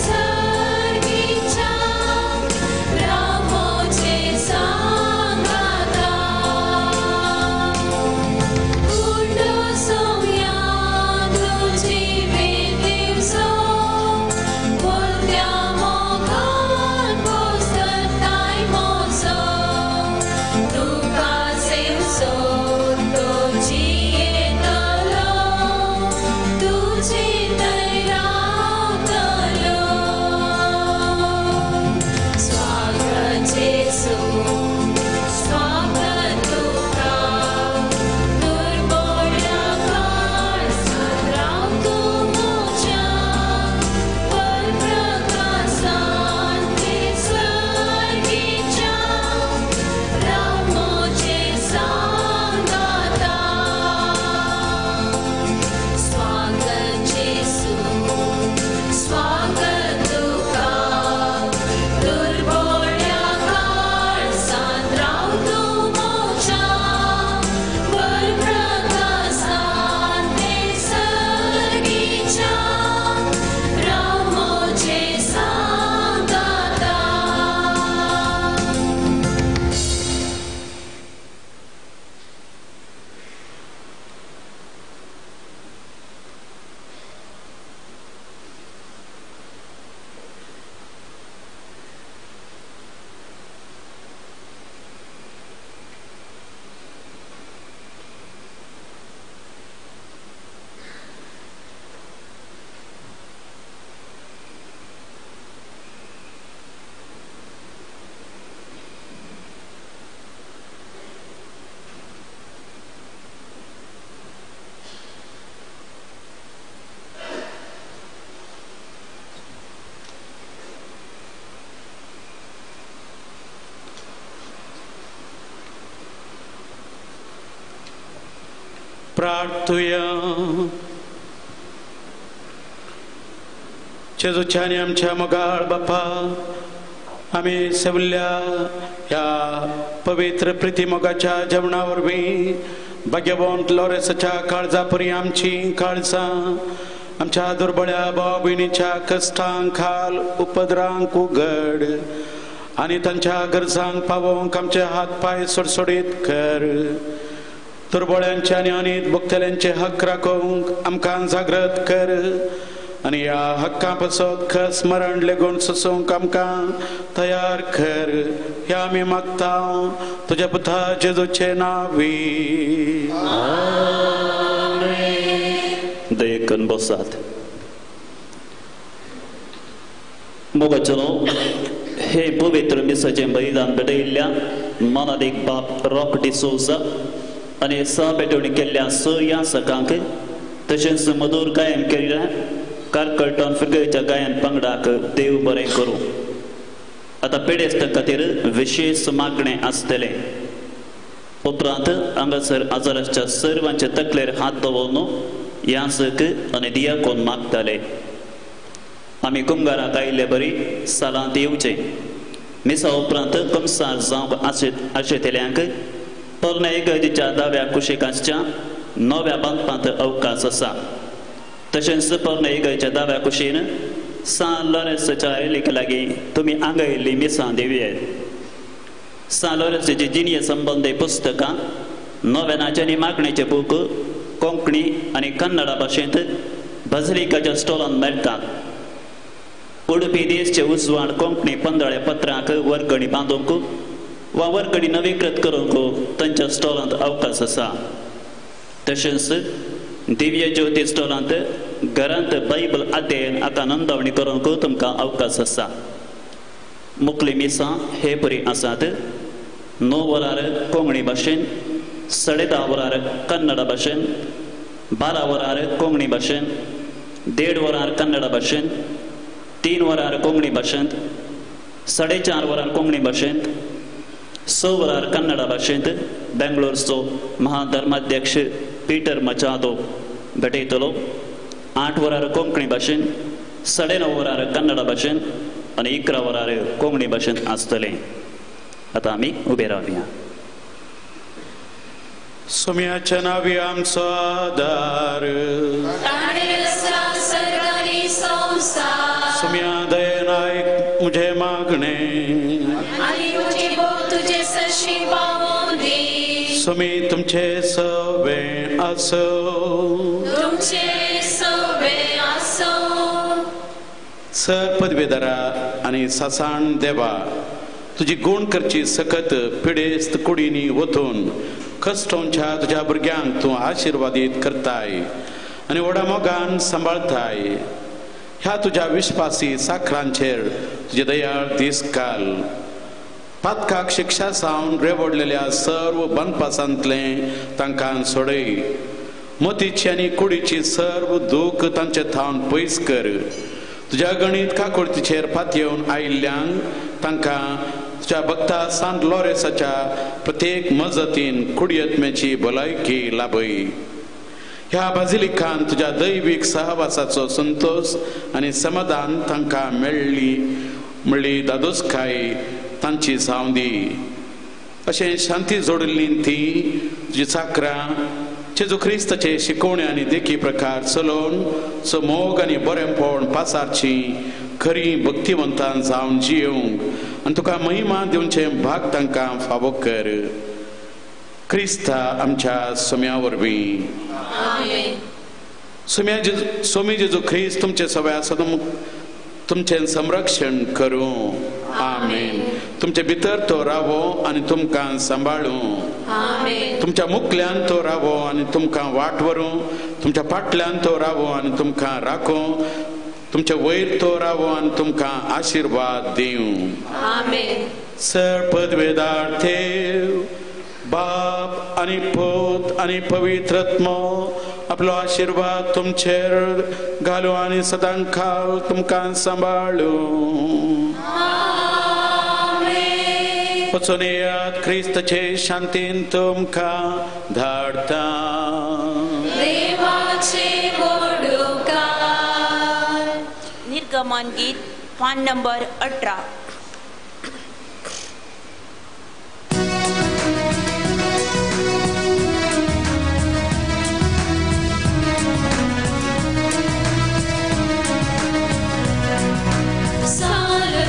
सर्गीच्या राव म्हजे सांगाता. उठो सोम्या तुजी दिवसो बोलत्या मोगान पोसताय म्हजो तुका सेवचो तो जियेतलो तुजे थंय रावतलो. स्वागत जेजू स्वागत तुका दुर्बोळ्या काळजांत राव तूं म्हज्या परप्रकाशान सर्गीच्या राव म्हजे सांगाता. स्वागत जेजू स्वागत तुका दुर्बोळ्या काळजांत राव तूं म्हज्या परप्रकाशान सर्गीच्या राव म्हजे सांगाता. प्रार्थुया. जेजूच्या आनी आमच्या मोगाळ बापा, आमी सगल्या ह्या पवित्र प्रिती मोगाच्या जेवणा वरवीं भाग्यवंत लॉरेसाच्या काळजा परी आमची काळजां आमच्या दुर्बळ्या भाव भयणीच्या कश्टांक खाल उपद्रांक उगड आनी तांच्या गरजांक पावोवंक आमचे हात पांय सोडसोडीत कर. दुर्बळ्यांचे आनी अनीत भोगतल्यांचे हक्क राखोवंक आमकां जागृत कर आनी ह्या हक्कां पासत खस मरण लेगून सोसूंक आमकां तयार कर. ह्या आमी मागता तुज्या पुता जेजूचे नांवी. दयेकन बसात. मोगाचो हे पवित्र मिसाचें बलिदान भेटयिल्ल्या मानादीक बाप रॉक डिसोजा आनी सह पेटवणी केल्ल्या स यासकांक तशेंच मधूर गायन केल्ल्या कारकलटॉन फिगेच्या गायन पंगडाक देव बरें करूं. आतां पिडेस्तां खातीर विशेश मागणें आसतलें. उपरांत हांगासर आजाराच्या सर्वांच्या तकलेर हात दवरून यासक आनी दियाकोन मागताले. आमी कुमगाराक आयिल्ले बरी सालांत येवचें. मिसा उपरांत कमसार जावंक आशेतल्यांक पोरण्या इगर्जेच्या दाव्या कुशीक आसच्या नव्या बांदपांत अवकाश आसा. तशेंच पोरण्या इगर्जेच्या दाव्या कुशीन सान लॉरेन्सच्या रेलीक लागीं तुमी आंगयल्ली मिसां दिवयेत. सान लॉरेन्सची जिणये संबंदी पुस्तकां, नोवेनाचे आनी मागणेचे बूक कोंकणी आनी कन्नडा भाशेंत बाझिलिकाच्या स्टॉलांत मेळटात. उडपी देशचे उजवाड कोंकणी पंदराळ्या पत्रांक वर्गणी बांदूंक वा वर्गणी नवीकृत करूंक तांच्या स्टॉलांत अवकाश आसा. तशेंच दिव्य ज्योती स्टॉलांत घरांत बायबल अध्ययन हाका नोंदवणी करूंक तुमकां अवकाश आसा. मुखली मिसां हे परी आसात. 9 वरार कोंकणी भाशेन, 10:30 वरार कन्नडा भाशेन, 12 वरार कोंकणी भाशेन, 1.5 वरार कन्नडा भाशेन, 3 वरार कोंकणी भाशेंत, 4.5 वरार कोंकणी भाशेंत, 6 वरार कन्नडा भाशेंत बेंगलोरचो महाधर्माध्यक्ष पीटर मचादो भेटयतलो. 8 वरार कोंकणी भाशेन, 9:30 वरार कन्नडा भाशेन आनी 11 वरार कोंकणी भाशेंत आसतलें. आतां आमी उबे रावया. सोम्याच्या नावी आमचो आदार, सोम्या दयेन मुझे मागणे, सोमी तुमचे सवे आसो, सर पदवेदारा आनी सासाण देवा, तुजी गुण करची सकत पिडेस्त कुडीनी वतून कश्टोंच्या तुज्या भुरग्यांक तूं आशिर्वादीत करताय आनी व्हडा मोगान सांबाळताय. ह्या तुज्या विश्वासी साखरांचेर तुजे दयाळ दीस काल पातकाक शिक्षा सावन रेवडलेल्या सर्व बनपासांतलें तांकां सोडय. मतीची आनी कुडीची सर्व दूख तांचे थावन पयस कर. तुज्या गणीत काकुळतीचेर पातयेवन आयिल्ल्यांक तांकां तुज्या भक्ता सांत लॉरेसाच्या प्रत्येक मजतीन कुडयत्म्याची भलायकी लाभय. ह्या बाजिलिकान तुज्या दैवीक सहवासाचो संतोश आनी समाधान तांकां मेळ्ळी म्हणली दादोसकाय तांची जावं दी. अशें शांती जोडिल्ली ती तुजी चाकरां जेजू क्रिस्ताचे शिकोवणे आनी देखी प्रकार चलोवन सो मोग आनी बरेंपण पासारची खरी भक्तिवंतान जावन जियोवंक आनी तुका महिमा दिवचें भाग तांकां फावो कर. क्रिस्ता आमच्या सोम्या वरवीं. सोमी जेजू ख्रिस्त तुमचे सगळ्या आसा तुमचें संरक्षण करूं. आमेन. तुमचे भितर तो रावो आनी तुमकां सांबाळूं. तुमच्या मुखल्यान तो रावो आनी तुमकां वाट व्हरूं. तुमच्या फाटल्यान तो रावो आनी तुमकां राखूं. तुमच्या वयर तो रावो आनी तुमकां आशिर्वाद दिवं. सर पदवेदार देव बाप आनी पूत आनी पवित्र आत्मो आपलो आशिर्वाद तुमचेर घालूं आनी सदां काल तुमकां सांबाळूं. वचून येयात, क्रिस्ताचे शांतीन तुमकां धाडटा. निर्गमन गीत पान नंबर 18. Salve,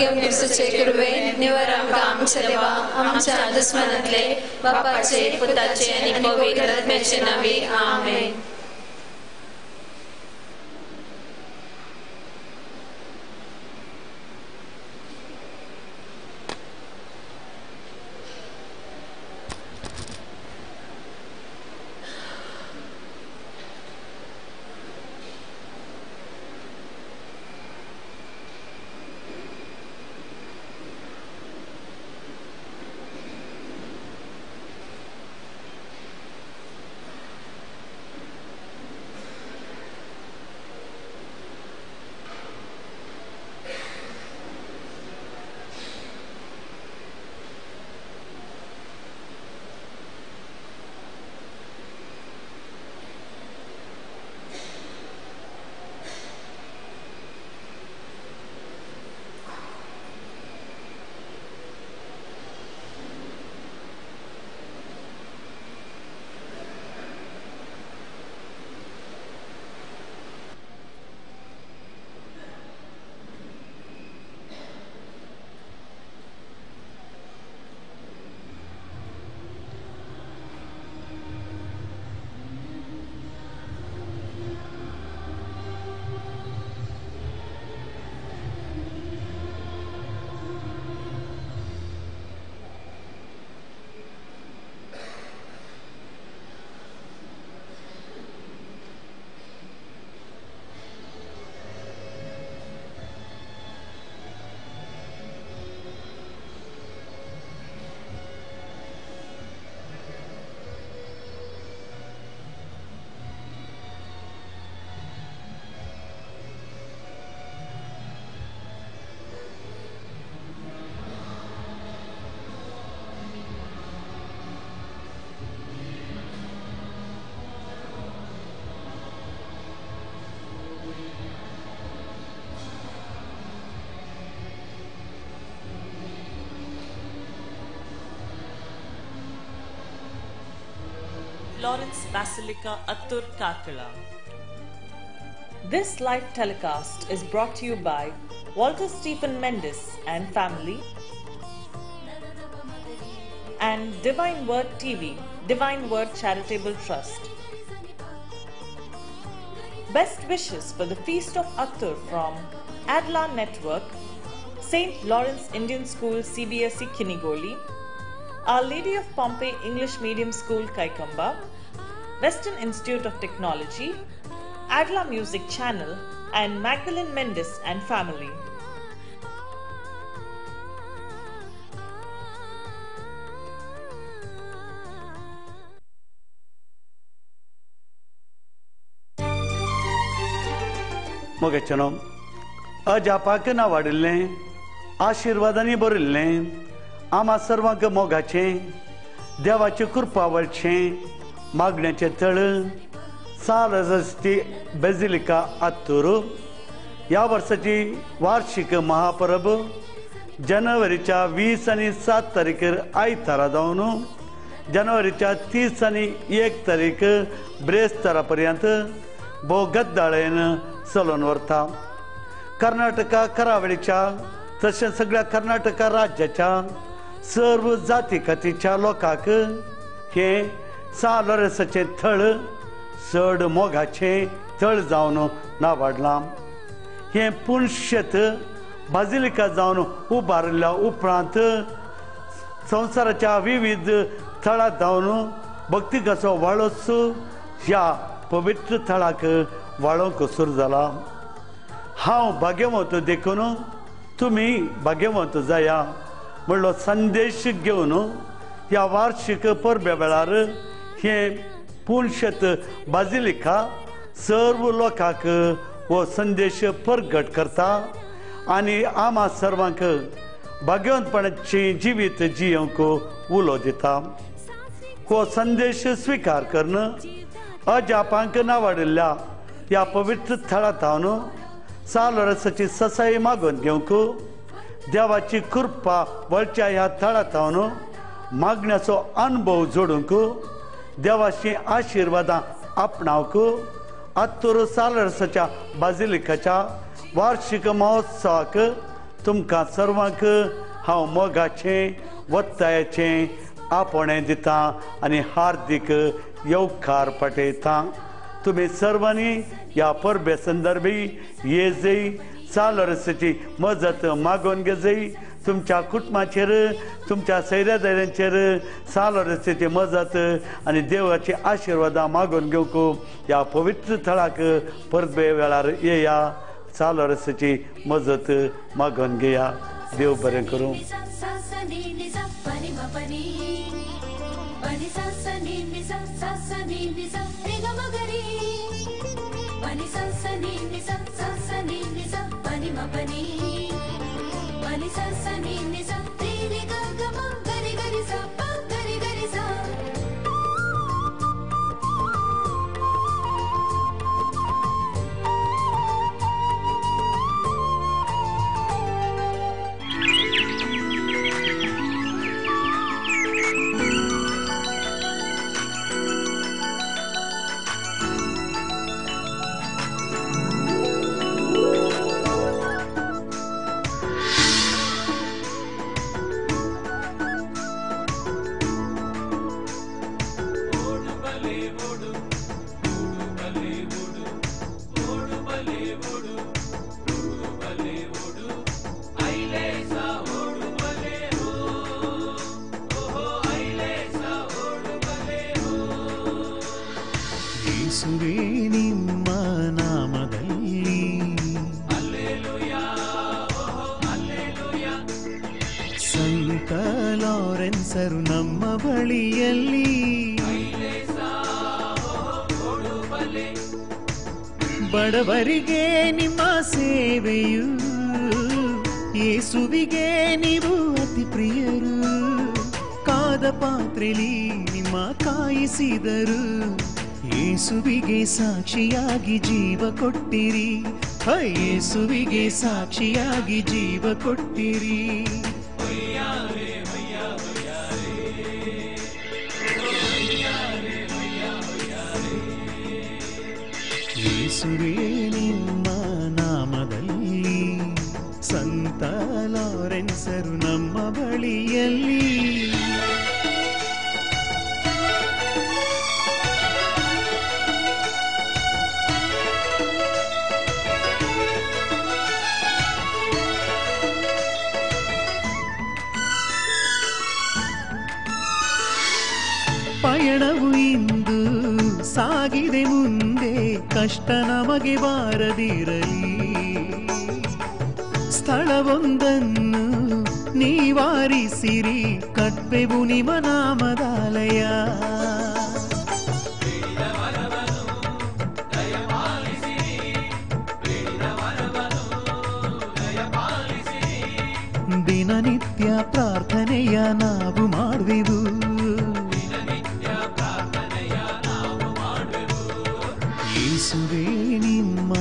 घेवन येवचे कृपेन निवर आमकां आमच्या देवा आमच्या दुस्मानांतले बापाचे पुताचे आनी पवित्र आत्म्याचे नांवी आमेन. Lawrence Basilica, Attur, Karkala. This live telecast is brought to you by Walter Stephen Mendes and family and Divine Word TV, Divine Word Charitable Trust. Best wishes for the Feast of Attur from Adla Network, St. Lawrence Indian School, CBSE Kinigoli, Our Lady of Pompeii English Medium School, Kaikamba, Western Institute of Technology, Adla Music Channel and Magdalene Mendes and family. मोगेचनो अजापाक ना वाडिल्लें आशिर्वादांनी भरिल्लें आमा सर्वांक मोगाचें देवाचें कृपा वळचें मागण्याचें तळ सालजस्ती basilica आत्तूर ह्या वर्साची वार्षिक महापरब जानेवारीच्या 20 आनी 7 तारीखेर आयतारा जावन जानेवारीच्या 30 आनी 1 तारीख ब्रेस्तारा पर्यंत भोव गद्दाळेन चलोवन व्हरता. कर्नाटका करावळीच्या तशेंच सगळ्या कर्नाटका राज्याच्या सर्व जाती कातीच्या लोकांक हें सा लोरेसाचें थळ चड मोगाचें थळ जावन नावाडलां. हें पुणशेत बाजिलिका जावन उबारिल्ल्या उपरांत संवसाराच्या विविध थळां जावन भक्तिकाचो वाळोच ह्या पवित्र थळाक वाळोवंक सुरू जाला. हांव भाग्यवंत देखून तुमी भाग्यवंत जाया म्हणलो संदेश घेवन ह्या वार्षिक परबे वेळार हें पुणशेत बाजिलिका सर्व लोकांक हो संदेश प्रगट करता आनी आमा सर्वांक भाग्यवंतपणाचें जिवीत जियोवंक उलो दिता. हो संदेश स्विकार करून अजापांक नावाडिल्ल्या ह्या पवित्र थळांत धावन सालोरसाची ससाई मागून घेवंक देवाची कृपा वळच्या ह्या थळांत धावन मागण्याचो अनुभव जोडूंक देवाची आशिर्वादां आपणावंक आत्तूर सालरसाच्या बाजिलिकाच्या वार्षिक महोत्सवाक तुमकां सर्वांक हांव मोगाचें वत्तायाचें आपोवणें दितां आनी हार्दीक येवकार पाठयतां. तुमी सर्वांनी ह्या परबे संदर्भी येजय सालरसाची मजत मागोवन घेजय. तुमच्या कुटुंबाचेर तुमच्या सैऱ्या सालरसाची मजत आनी देवाची आशिर्वादां मागोवन घेवंक ह्या पवित्र थळाक परबे वेळार येया. सालरसाची मजत मागोवन घेया. देव बरें करूं. ಯೇಸುವೇ ನಿಮ್ಮ ನಾಮದಲ್ಲಿ ಸಂತ ಲಾರೆನ್ಸರು ನಮ್ಮ ಬಳಿಯಲ್ಲಿ ಬಡವರಿಗೆ ನಿಮ್ಮ ಸೇವೆಯು ಯೇಸುವಿಗೆ ನೀವು ಅತಿ ಪ್ರಿಯರು. ಕಾದ ಪಾತ್ರೆಲಿ ನಿಮ್ಮ ಕಾಯಿಸಿದರು, ಯೇಸುವಿಗೆ ಸಾಕ್ಷಿಯಾಗಿ ಜೀವ ಕೊಟ್ಟಿರಿ. ಯೇಸುವಿಗೆ ಸಾಕ್ಷಿಯಾಗಿ ಜೀವ ಕೊಟ್ಟಿರಿ. ಯೇಸುವೇ ನಿಮ್ಮ ನಾಮದಲ್ಲಿ ಸಂತ ಲಾರೆನ್ಸರು ನಮ್ಮ ಬಳಿಯಲ್ಲಿ. ಪಯಣವು ಇಂದು ಸಾಗಿದೆ ಮುಂದೆ, ಕಷ್ಟ ನಮಗೆ ಬಾರದಿರಲಿ. ಸ್ಥಳವೊಂದನ್ನು ನೀವಾರಿಸಿರಿ, ಕಟ್ಪೆವು ನಿಮ್ಮ ನಾಮದಾಲಯ. ದಿನನಿತ್ಯ ಪ್ರಾರ್ಥನೆಯ ನಾವು ಮಾಡುವೆವು. ಯೇಸುವೇ ನಿಮ್ಮ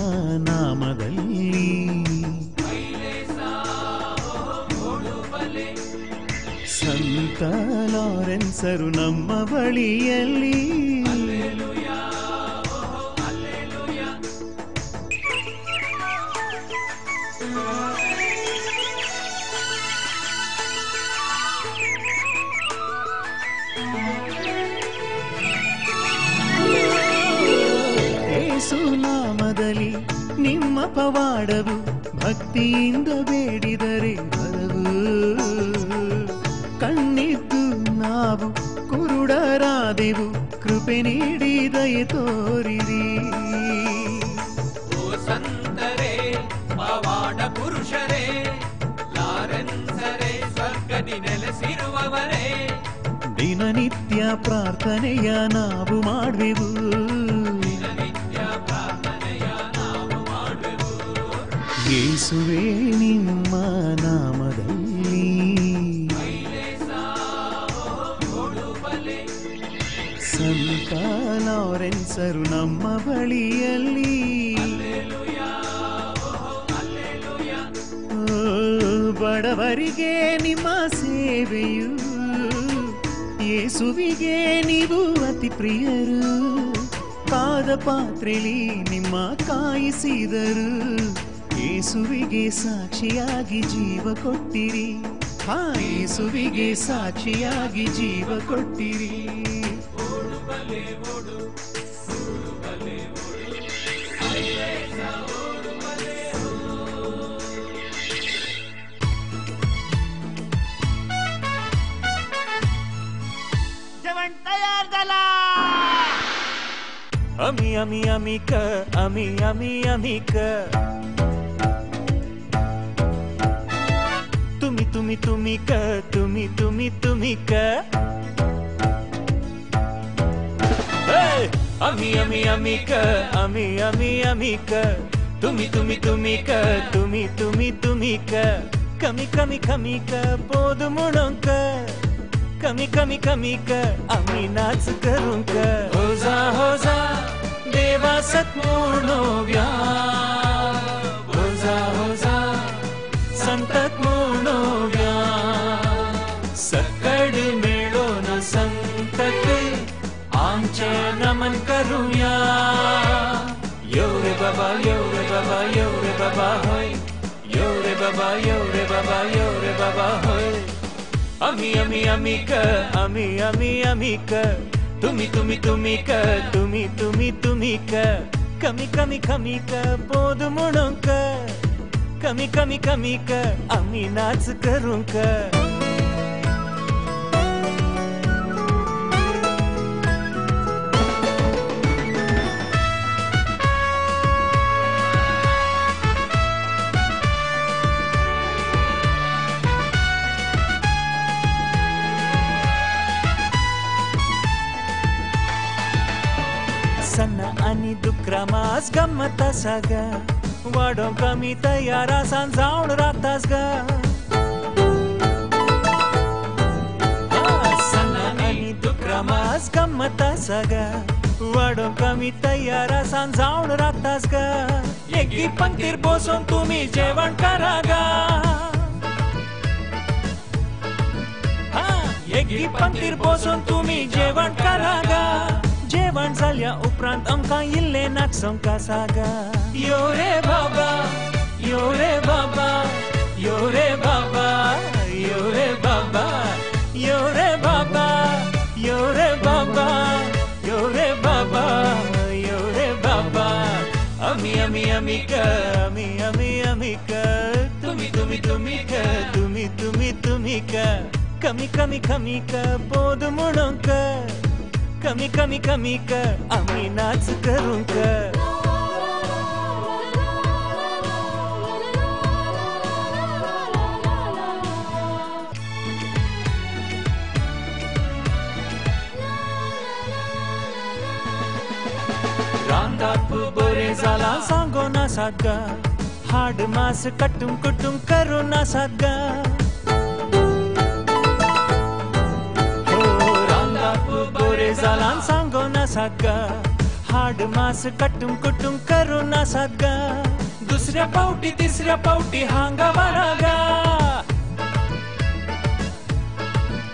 ನಾಮದಲ್ಲಿ ಸಂತ ಲಾರೆನ್ಸರು ನಮ್ಮ ಬಳಿಯಲ್ಲಿ. ನಾಮದಲ್ಲಿ ನಿಮ್ಮ ಪವಾಡವು ಭಕ್ತಿಯಿಂದ ಬೇಡಿದರೆ ಬರವು. ಕಣ್ಣಿದ್ದು ನಾವು ಕುರುಡರಾದೆವು, ಕೃಪೆ ನೀಡಿ ದಯೆ ತೋರಿರಿ. ಓ ಸಂತರೇ, ಪವಾಡ ಪುರುಷರೇ, ಲಾರೆನ್ಸರೇ, ಸ್ವರ್ಗದಿ ನೆಲೆಸಿರುವವರೇ, ದಿನನಿತ್ಯ ಪ್ರಾರ್ಥನೆಯ ನಾವು ಮಾಡುವೆವು. ಯೇಸುವೇ ನಿಮ್ಮ ನಾಮದಲ್ಲಿ ಸಂತ ಲಾರೆನ್ಸರು ನಮ್ಮ ಬಳಿಯಲ್ಲಿ. ಬಡವರಿಗೆ ನಿಮ್ಮ ಸೇವೆಯು, ಯೇಸುವಿಗೆ ನೀವು ಅತಿ ಪ್ರಿಯರು. ಕಾದ ಪಾತ್ರೆಲಿ ನಿಮ್ಮ ಕಾಯಿಸಿದರು, ಯೇಸುವಿಗೆ ಸಾಕ್ಷಿಯಾಗಿ ಜೀವ ಕೊಟ್ಟಿರಿ, ಹಾ ಯೇಸುವಿಗೆ ಸಾಕ್ಷಿಯಾಗಿ ಜೀವ ಕೊಟ್ಟಿರಿ. अमी अमी अमी क अमी अमी अमी क तुम्ही तुम्ही तुम्ही क तुम्ही तुम्ही तुम्ही क अमी अमी अमी क अमी अमी अमी क तुम्ही तुम्ही तुम्ही क तुम्ही तुम्ही तुम्ही क कमी कमी कमी क बोध म्हणूंक कमी कमी कमी क आमी नाच करूंक. होजा होजा देवा सत म्हणोव्या, होजा होजा संतत म्हणोव्या, सकड मेळोन संतत आमचें नमन करूया. यो रे बाबा यो रे बाबा यो रे बाबा होय, यो रे बाबा यो रे बाबा यो रे बाबा होय. अमी अमी अमी क अमी अमी अमी क तुम्ही तुम्ही तुम्ही क तुम्ही तुम्ही तुम्ही क कमी कमी कमी क बोध म्हणूंक कमी कमी कमी क आमी नाच करूंक. सन्ना आनी दुकरा मास गम्मत आसा गा, वाडोवंक आमी तयार आसा जावन रावतास गा. सन्ना आनी दुकरा मास गम्मत आसा गा, वाडोवंक आमी तयार आसा जावन रावतास गा. एकी पंक्तीर बसून तुमी जेवण करा गा, एकी पंक्तीर बसून तुमी जेवण करा गा. जेवण जाल्या उपरांत आमकां इल्लें नाचोवंक आसा गा. यो रे बाबा यो रे बाबा यो रे बाबा यो रे बाबा यो रे बाबा यो रे बाबा यो रे बाबा यो रे बाबा. अमी अमी अमी क अमी अमी अमी क तुम्ही तुम्ही तुम्ही क तुम्ही तुम्ही तुम्ही क कमी कमी कमी क बोध म्हणूंक कमी कमी कमी क आमी नाच करूंक. रांदाप बरें जालां सांगो नासात गा, हाड मास कटूंक कुटूंक करूं नासात गा. बरें जालां सांगो नासात गा, हाड मास कटूंक कुटूंक करूं नासात गा. दुसऱ्या पावटी तिसऱ्या पावटी हांगा वाडा गा,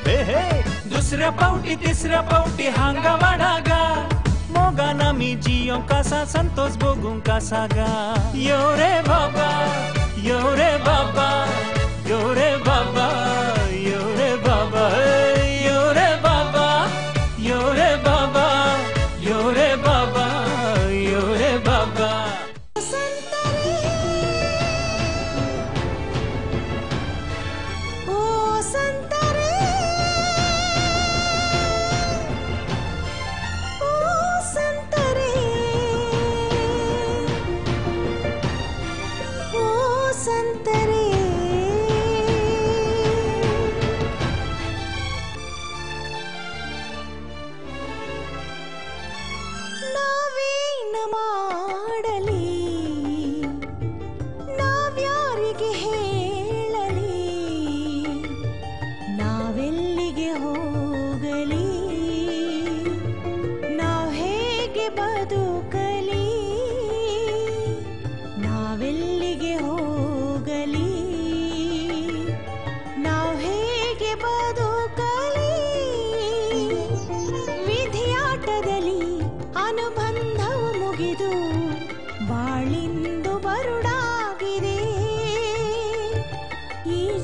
हे हे दुसऱ्या पावटी तिसऱ्या पावटी हांगा वाडा गा. मोगान आमी जियोंक आसा संतोष भोगूंक आसा गा. यो रे बाबा यो रे बाबा यो रे बाबा यो रे बाबा यो रे बाबा यो रे बाबा यो रे बाबा यो रे बाबा. ओ संतरे ओ संतरे ओ संतरे.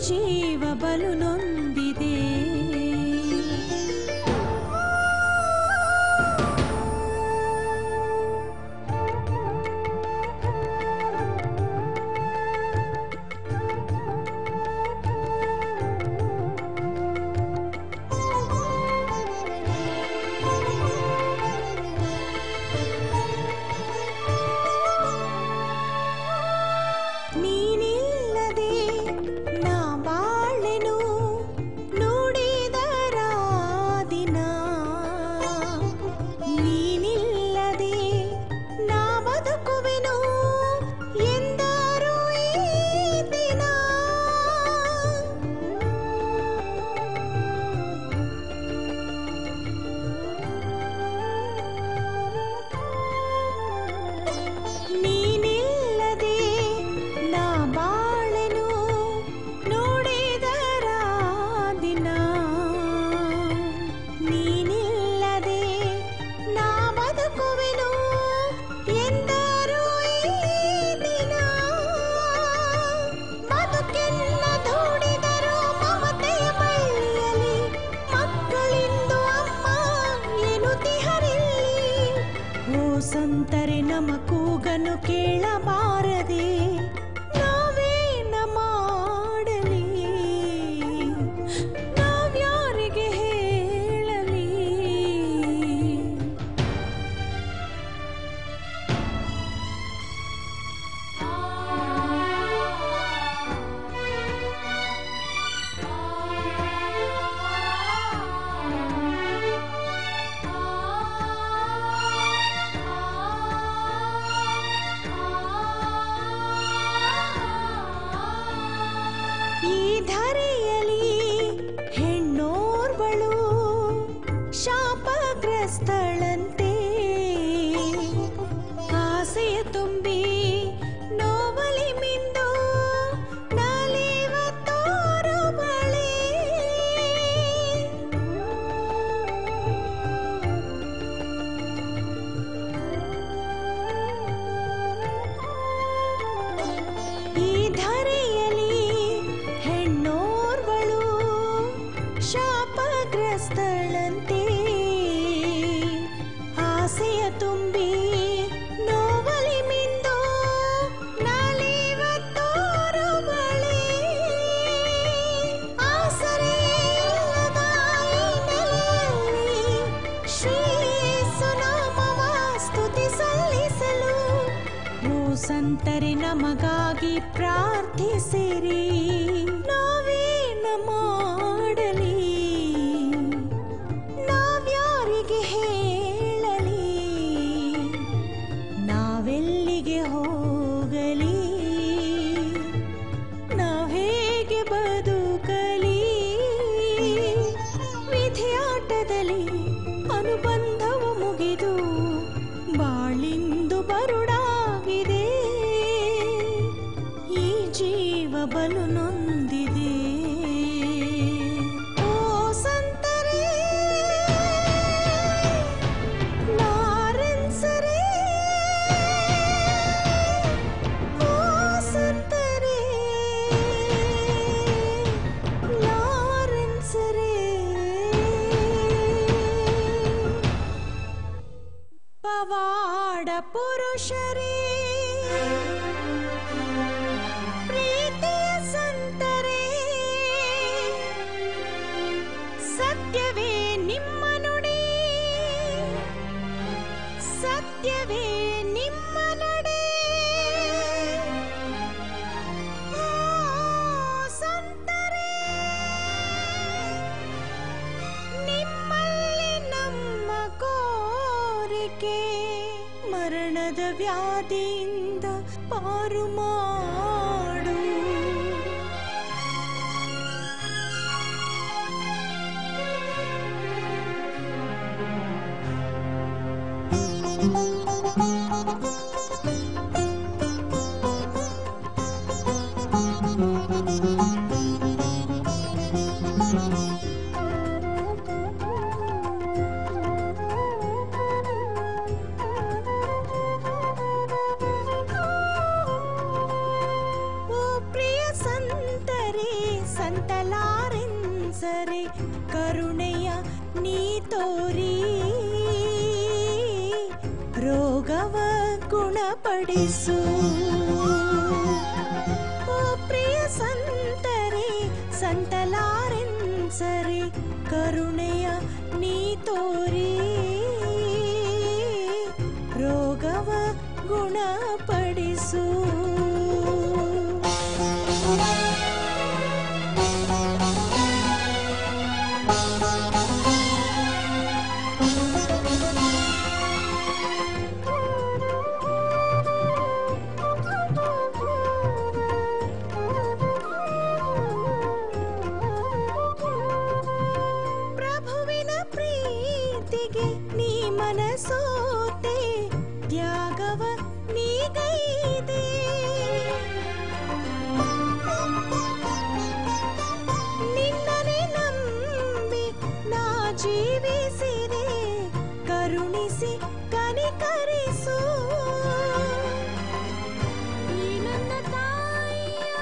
ಜೀವ ಬಲು ನೊಂದಿದೆ. ನೀನಿಲ್ಲದೆ ನಾ ಬಾಳೆನು ನುಡಿದರಾದಿನ, ನೀನಿಲ್ಲದೆ ನಾ ಬದುಕುವೆನು ಎಂದರು ಈ ದಿನ. ನೀನಿಲ್ಲದೆ ನಾ ಬಾಳೆನು ನುಡಿದರಾದಿನ, ನೀನಿಲ್ಲದೆ ನಾ ಬದುಕುವೆನು ಎಂದರು ಈ ದಿನ. ಬದುಕೆನ್ನ ದೂಡಿದರು ಮಮತೆಯ ಬಳ್ಳಿಯಲಿ, ಮಕ್ಕಳಿಂದು ಅಮ್ಮ ಎನ್ನುತ್ತಿಹರಿಲ್ಲಿ. ಓ ಸಂತರೆ ನಮ್ಮ ಕೂಗನ್ನು ಕೇಳಬಾರದೆ, ನಾವೇನ ಮಾಡಲಿ, ನಾವ್ಯಾರಿಗೆ ಹೇಳಲಿ. ಈ ಧರೆಯಲಿ ಹೆಣ್ಣೋರ್ವಳು ಶಾಪಗ್ರಸ್ತಳಂತೆ, ಆಸೆಯ ತುಂಬಿ ನೋವಲಿ ಮಿಂದು ನಲಿವ ತೋರುಬಳೆ. ಈ ಧರೆಯಲಿ ಹೆಣ್ಣೋರ್ವಳು ಶಾಪಗ್ರಸ್ತಳಂತೆ, ಆಸೆಯ ತುಂಬಿ ನೋವಲಿ ಮಿಂದು ನಲಿವ ತೋರುಬಳೆ. ಆಸರೆ ಇಲ್ಲದ ಈ ನೆಲೆಯಲ್ಲಿ ಶ್ರೀ ನಾಮವ ಸ್ತುತಿ ಸಲ್ಲಿಸಲು, ಓ ಸಂತರೆ ನಮಗಾಗಿ ಪ್ರಾರ್ಥಿಸಿರಿ. ನಾವೇನ ಮಾಡಲಿ, ನಾವ್ಯಾರಿಗೆ ಹೇಳಲಿ, ನಾವೆಲ್ಲಿಗೆ ಹೋಗಲಿ, ನಾವ್ ಹೇಗೆ ಬದುಕಲಿ. ವಿಧಿಯಾಟದಲ್ಲಿ ಅನುಬಂಧವು ಮುಗಿದು ಬಾಳಿಂದು ಬರುಡಾಗಿದೆ. ಈ ಜೀವ ಬಲು ನೊಂದಿದೆ. ಓ ಸಂತರೇ ಲಾರೆನ್ಸರೇ, ಓ ಸಂತರೇ ಲಾರೆನ್ಸರೇ. ಪವಾಡ ಪುರುಷರೇ, ಪ್ರೀತಿಯ ಸಂತರೇ, ಸತ್ಯವೇ ನಿಮ್ಮ ನುಡಿ, ಸತ್ಯವೇ ನಿಮ್ಮ ನಡೆ. ಓ ಸಂತರೇ, ನಿಮ್ಮಲ್ಲಿ ನಮ್ಮ ಕೋರಿಕೆ ಮರಣದ ವ್ಯಾಧಿಯಿಂದ ಪಾರು ಮಾಡು. ಗುಣಪಡಿಸು. ಓ ಪ್ರಿಯ ಸಂತರೇ, ಸಂತ ಲಾರೆನ್ಸರೇ, ಕರುಣೆಯ ನೀ ತೋರಿ ರೋಗವ ಗುಣಪಡಿಸು. ಪ್ರಭುವಿನ ಪ್ರೀತಿಗೆ ನೀ ಮನಸೋತೆ, ತ್ಯಾಗವ ನೀಗೈದೆ. ನಿನ್ನನೆ ನಂಬಿ ನಾ ಜೀವಿಸಿದೆ, ಕರುಣಿಸಿ ಕನಿಕರಿಸು. ಈ ನನ್ನ ತಾಯಿಯ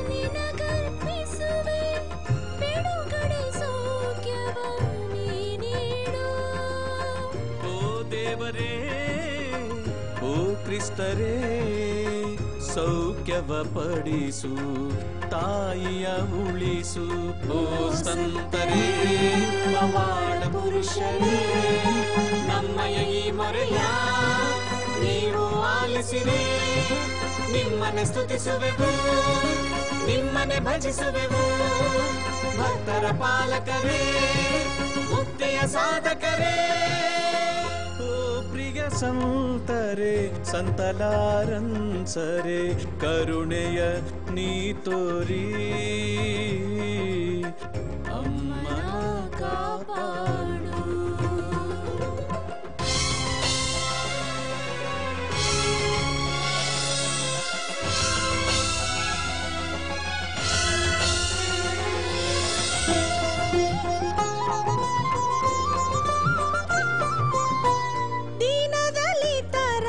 ನಿನಗರ್ಪಿಸುವೆ, ಬಿಡುಗಡೆ ಸೌಖ್ಯವ ನೀ ನೀಡು. ಓ ದೇವರೇ, ಓ ಕ್ರಿಸ್ತರೇ, ಸೌಖ್ಯವ ಪಡಿಸು, ತಾಯಿಯ ಉಳಿಸು. ಓ ಸಂತರೇ, ಪವಾಡ ಪುರುಷರೇ, ನಮ್ಮಯ ಈ ಮೊರೆಯ ನೀವು ಆಲಿಸಿರಿ. ನಿಮ್ಮನೆ ಸ್ತುತಿಸುವೆವು, ನಿಮ್ಮನೆ ಭಜಿಸುವೆವು. ಭಕ್ತರ ಪಾಲಕರೇ, ಮುಕ್ತಿಯ ಸಾಧಕರೇ. ಓ ಪ್ರಿಯ ಸಂತರೇ, ಸಂತ ಲಾರೆನ್ಸರೇ, ಕರುಣೆಯ ನೀ ತೋರಿ ಅಮ್ಮನ ಕಾಪಾಡು. ದೀನದಲಿತರ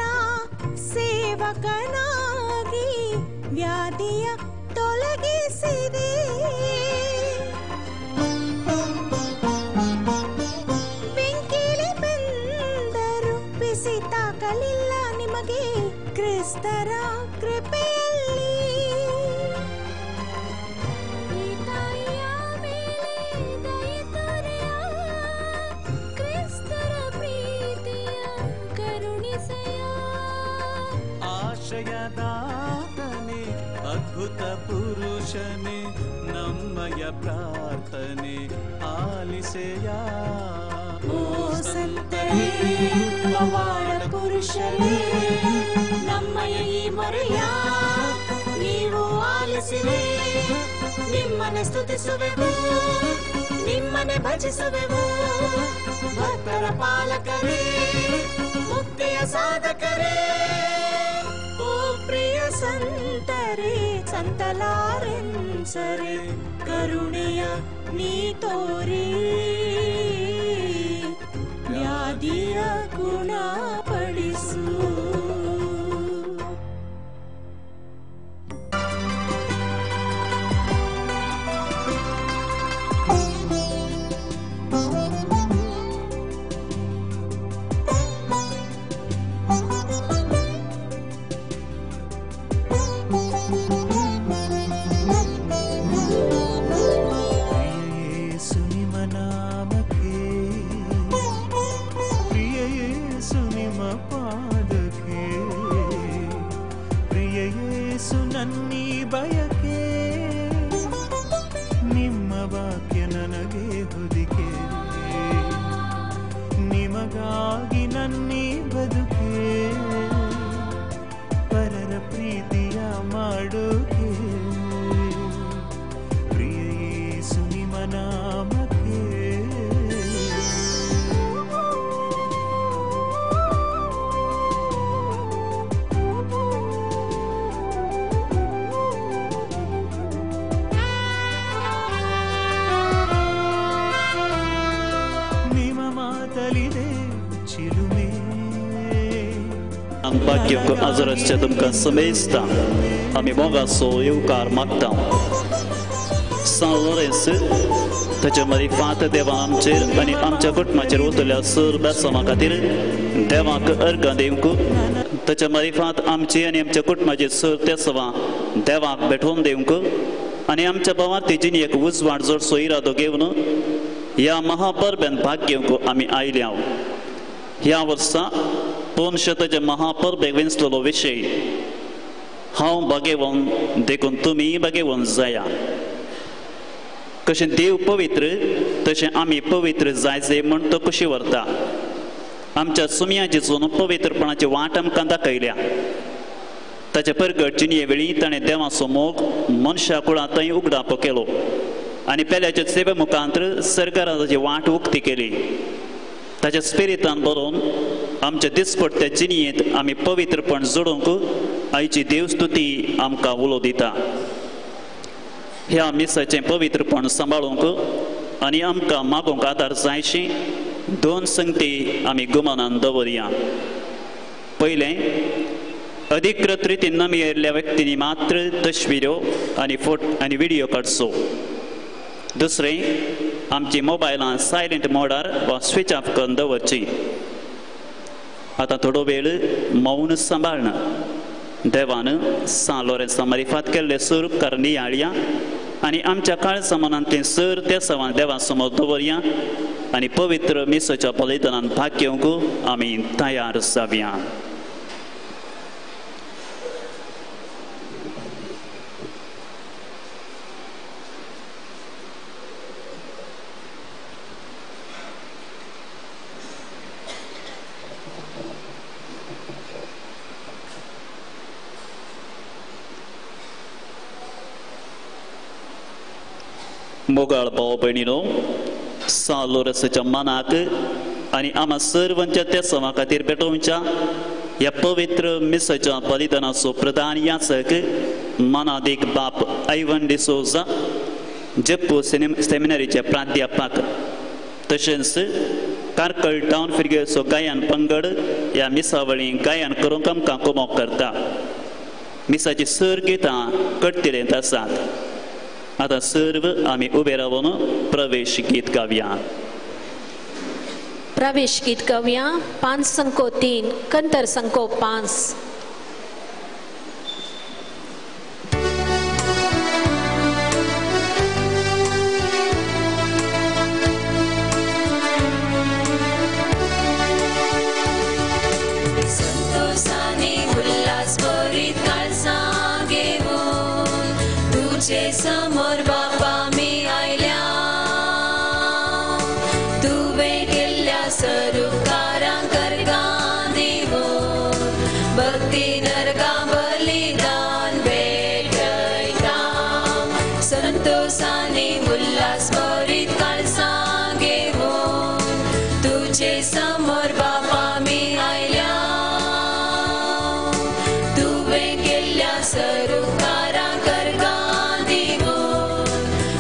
ಸೇವಕನಾಗಿ ವ್ಯಾಧಿಯ ತೊಲಗಿಸಿದೆ. ಬೆಂಕಿಲಿ ಬಂದರು ಬಿಸಿ ತಾಕಲಿಲ್ಲ ನಿಮಗೆ ಕ್ರಿಸ್ತರ ಕೃಪೆಯಲ್ಲಿ. ಈ ತಾಯಿಯ ಮೇಲೆ ದಯೆ ತೋರೆಯ, ಕ್ರಿಸ್ತರ ಪ್ರೀತಿಯ ಕರುಣಿಸೆಯ. ಆಶ್ರಯದಾತನೇ, ಅದ್ಭುತ ಪುರುಷನೇ, ನಮ್ಮಯ ಪ್ರಾರ್ಥನೆ ಆಲಿಸೆಯ. ಓ ಸಂತರೇ, ಪವಾಡ ಪುರುಷರೇ, ನಮ್ಮಯ ಈ ಮೊರೆಯ ನೀವು ಆಲಿಸಿರಿ. ನಿಮ್ಮನೆ ಸ್ತುತಿಸುವೆವು, ನಿಮ್ಮನೆ ಭಜಿಸುವೆವು. ಭಕ್ತರ ಪಾಲಕರೇ, ಮುಕ್ತಿಯ ಸಾಧಕರೇ. ಓ ಪ್ರಿಯ ಸಂತರೇ, ಸಂತ ಲಾರೆನ್ಸರೇ, ಕರುಣೆಯ ನೀ ತೋರಿ ವ್ಯಾಧಿಯ ಗುಣಪಡಿಸು. ಪ್ರಿಯ ನಿಮ್ಮ ನಾಮಕ್ಕೆ, ಪ್ರಿಯ ಯೇಸು ನಿಮ್ಮ ಪಾದಕ್ಕೆ, ಪ್ರಿಯ ಯೇಸು ನನ್ನೀ ಬಯಕೆ, ನಿಮ್ಮ ವಾಕ್ಯ ನನಗೆ ಹೊದಿಕೆ, ನಿಮಗಾಗಿ ನನ್ನೀ ಬದುಕೆ, ಪರರ ಪ್ರೀತಿಯ ಮಾಡೋಕೆ, ಪ್ರಿಯ ಯೇಸು ನಿಮ್ಮ ನಾಮಕ್ಕೆ. ನಿಮ್ಮ ಮಾತಲಿದೆ ಚಿಲುಮೆ. भाग्य आजर तुमकां समेजता आमी मोगाचो येवकार मागता. सांत लॉरेन्स ताच्या मदीं फात देवा आमचेर आनी आमच्या कुटुंबाचेर वतल्या सर बेसामा खातीर देवाक अर्गां दिवंक ताच्या मारिफात आमची आनी आमच्या कुटुंबाची सर त्या सवा देवाक भेटोवन दिवंक आनी आमच्या भावार्थी जिणेक उजवाड जोडचो इरादो घेवन ह्या महापरब्यान भाग घेवंक आमी आयल्या. ह्या वर्सा पोनशताच्या महापरबेक वेंचलेलो विशय हांव भागेवन देखून तुमी भागेवन जाया. कशें देव पवित्र तशें आमी पवित्र जायचे म्हण तो कशी व्हरता. आमच्या सुमयाचेसून पवित्रपणाची वाट आमकां दाखयल्या. ताचे परगट जिणये वेळी ताणें देवाचो मोग मनशा कुळांतय उगडापो केलो आनी पेल्याच्या सेवे मुखांतर सरकाराची वाट उक्ती केली. ताच्या स्पिरितान बरोवन आमच्या दिसपट्ट्या जिणयेंत आमी पवित्रपण जोडूंक आयची देवस्तुती आमकां उलो दिता. ह्या मिसाचें पवित्रपण सांबाळूंक आनी आमकां मागूंक आदार जायशी दोन संगती आमी गुमानान दवरया. पयलें, अधिकृत रितीन नमियल्ल्या व्यक्तींनी मात्र तस्विरो आनी फोटो आनी व्हिडियो काडचो. दुसरें, आमची मोबायलां सायलंट मोडार वा स्विच ऑफ करून दवरची. आतां थोडो वेळ मौन सांबाळना. देवान सान लोरेंसा मारिफात केल्ले सूर नियाळया आनी आमच्या काळजा मनांतलें सर त्या सवान देवा समोर दवरया आनी पवित्र मिसाच्या बलिदानान भाग घेवंक आमी तयार जावया. मोगाळ भाव भयणीनो, सान लोरेंसाच्या मनाक आनी आमा सर्वांच्या त्या समा खातीर भेटोवच्या ह्या पवित्र मिसाच्या बलिदानाचो प्रधान याचक मनादीक बाप आयवन डिसोजा, जप्पू सेमिनारीचे प्राध्यापक, तशेंच कार्कळ टावन फिरगेचो गायन पंगड ह्या मिसावळी गायन करूंक आमकां कोमोक करता. मिसाची सर गितां कट्टिलेंत आसात. आतां सर्व आमी उबे रावन प्रवेश गीत गावया. प्रवेश गीत गावया. 5 संको 3 कंतर संको 5. संतोषाने उल्हास भरीत काळजां घेवन तुझे समोर बापा मी आयल्या. तुवें केल्ल्या सरुपकारांक अर्गां दिवन भक्ती नर्गां बलिदान भेटयता. संतोषाने उल्हास भरीत काळजां घेवन तुझे समोर बापा मी आयल्या. तुवें केल्ल्या सरुपकारांक अर्गां दिवन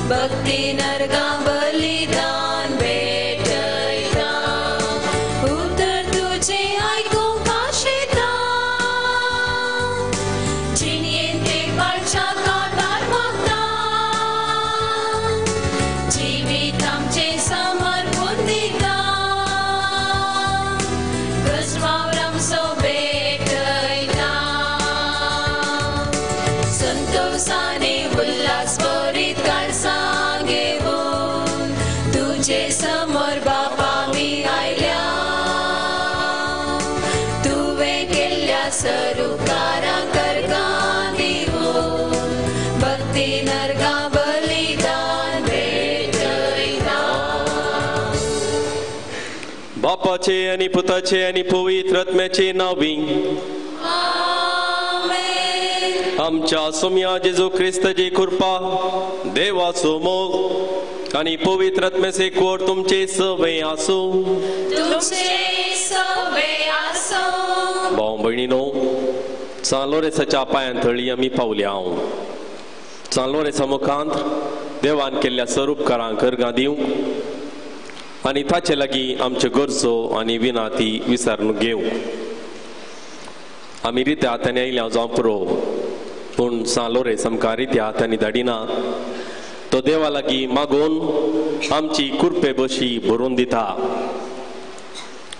भक्ती नर्गां बलिदान भेटयता. उतर तुझें आयकूंक आशेता, जिणयेन तें पाळच्या कातार मागता. जिवीत आमचें समर्पून दिता, गजवावर आमचो भेटयता. संतोषाने उल्हास भरीत काळजां घेवन तुझे समोर बापा मी आयल्या. तुवें केल्ल्या सरुपकारांक अर्गां दिवन भक्ती नर्गां बलिदान भेटयता. बापाचे आनी पुताचे आनी पवित्र आत्म्याचे नांवी आमेन. आमच्या सोम्या जेजू क्रिस्ताची कृपा, देवाचो मोग आनी पवित्र आत्म्याचे कोर तुमचे सवे आसूं. तुमचे सवे आसूं. भाव भयणीनो, सान लोरेंसाच्या पांयां थळी आमी पावल्या. सान लोरेंसा मुखांत देवान केल्ल्या सरुपकारांक अर्गां दिवंक आनी ताचे लागीं आमच्यो गरजो आनी विनाती विसरून घेवंक. आमी रित्या हातांनी आयल्या जावं पुरो, पूण सान लोरेंस आमकां रित्या हातांनी धाडिना. तो देवा लागीं मागून आमची कुरपे बशी भरून दिता.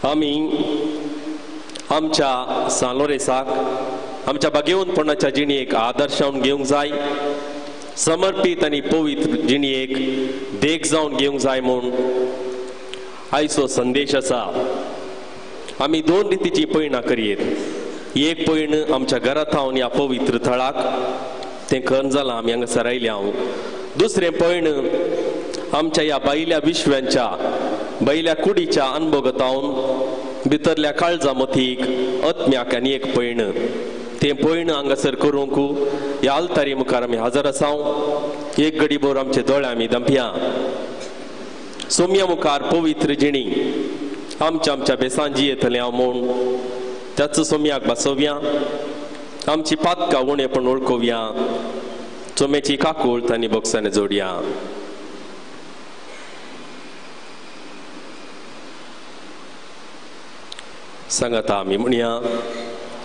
आमी आमच्या सान लोरेंसाक आमच्या भाग्यवंतपणाच्या जिणेक आदर्श जावन घेवंक जाय, समर्पीत आनी पवित्र जिणेक देख जावन घेवंक जाय म्हूण आयचो संदेश आसा. आमी दोन रितीची पयणां करयेत. एक पयण आमच्या घरा थावन ह्या पवित्र थळाक, तें खन जालां, आमी हांगासर आयल्या हांव. दुसरें पयण आमच्या ह्या बायल्या विश्वांच्या बायल्या कुडीच्या अनभोगतावन भितरल्या काळजा मतीक आत्म्याक आनी एक पयण, तें पयण हांगासर करूंक ह्या आल्तारी मुखार आमी हजर आसाव. एक घडीभर आमचे दोळे आमी दंपया. सोम्या मुखार पवित्र जिणी आमच्या आमच्या बेसान जियेतलें हांव म्हूण त्याच सोम्याक बसोवया. आमची पातकां उणेपण वळखोवया, चोम्याची काकूळ आनी बोक्सांनी जोडया. सांगाता आमी म्हणया,